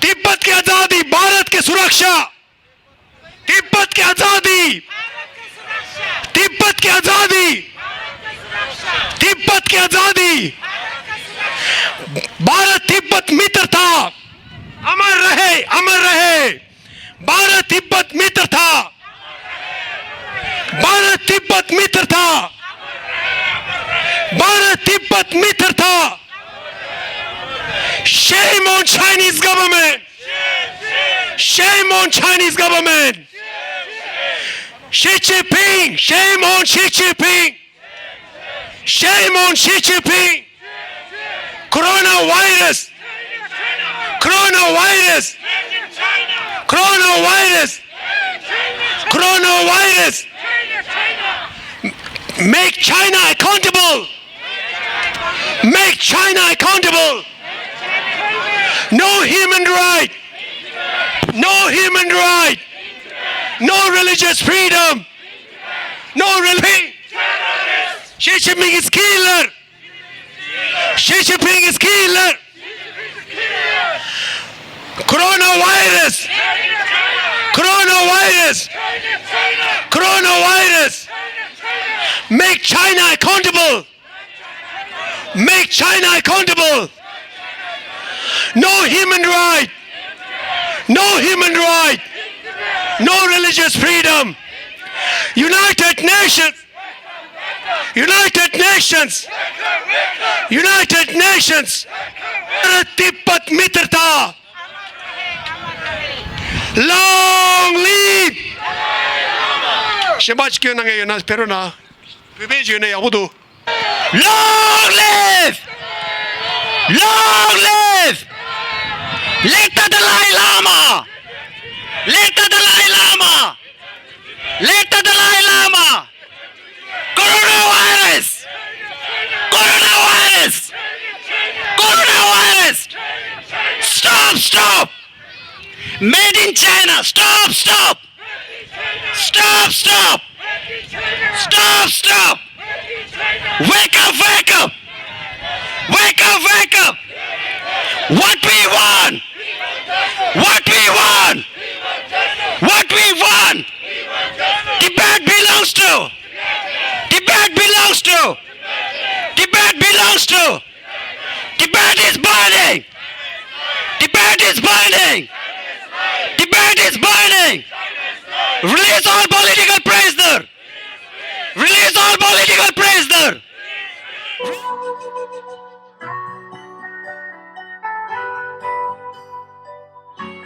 Tibet की आजादी, भारत की सुरक्षा। तिब्बत की आजादी। तिब्बत की आजादी। तिब्बत की आजादी। भारत तिब्बत मित्र था। अमर रहे, अमर रहे। भारत तिब्बत मित्र था। भारत तिब्बत मित्र था। भारत तिब्बत मित्र था। Shame on Chinese government. Shame on Chinese government. Xi Jinping, shame on Xi Jinping. Shame on Xi Jinping. Coronavirus. Coronavirus. Coronavirus. Coronavirus. Make China accountable. Make China accountable. No human right. No human right. No religious freedom. No religion. Xi Jinping is killer. Xi Jinping is killer. Coronavirus. Coronavirus. Coronavirus. Make China accountable. Make China accountable. No human right. No human right. No religious freedom. United Nations. United Nations. United Nations. Bharat तिब्बत मित्रता। Long live. ཞེན་པ་ཅིག་སྐྱོན་གནང་མཁན་ཡོད་ན་ཕེབས་རོགས་གནང་། བོད་པའི་བརྗོད་ནས་ཡག་པོ་འདུག Long live! Long live! Let the Dalai Lama! Let the Dalai Lama! Let the Dalai Lama! Coronavirus! Coronavirus! Coronavirus! Stop! Stop! Made in China! Stop! Stop! Stop! Stop! Stop! Stop! Wake up! Wake up! Wake up! Wake up! What we want? What we want? What we want? Tibet belongs to. Tibet belongs to. Tibet belongs to. Tibet is burning. Tibet is burning. Tibet is burning. Release all political prisoner. Release all political prisoner.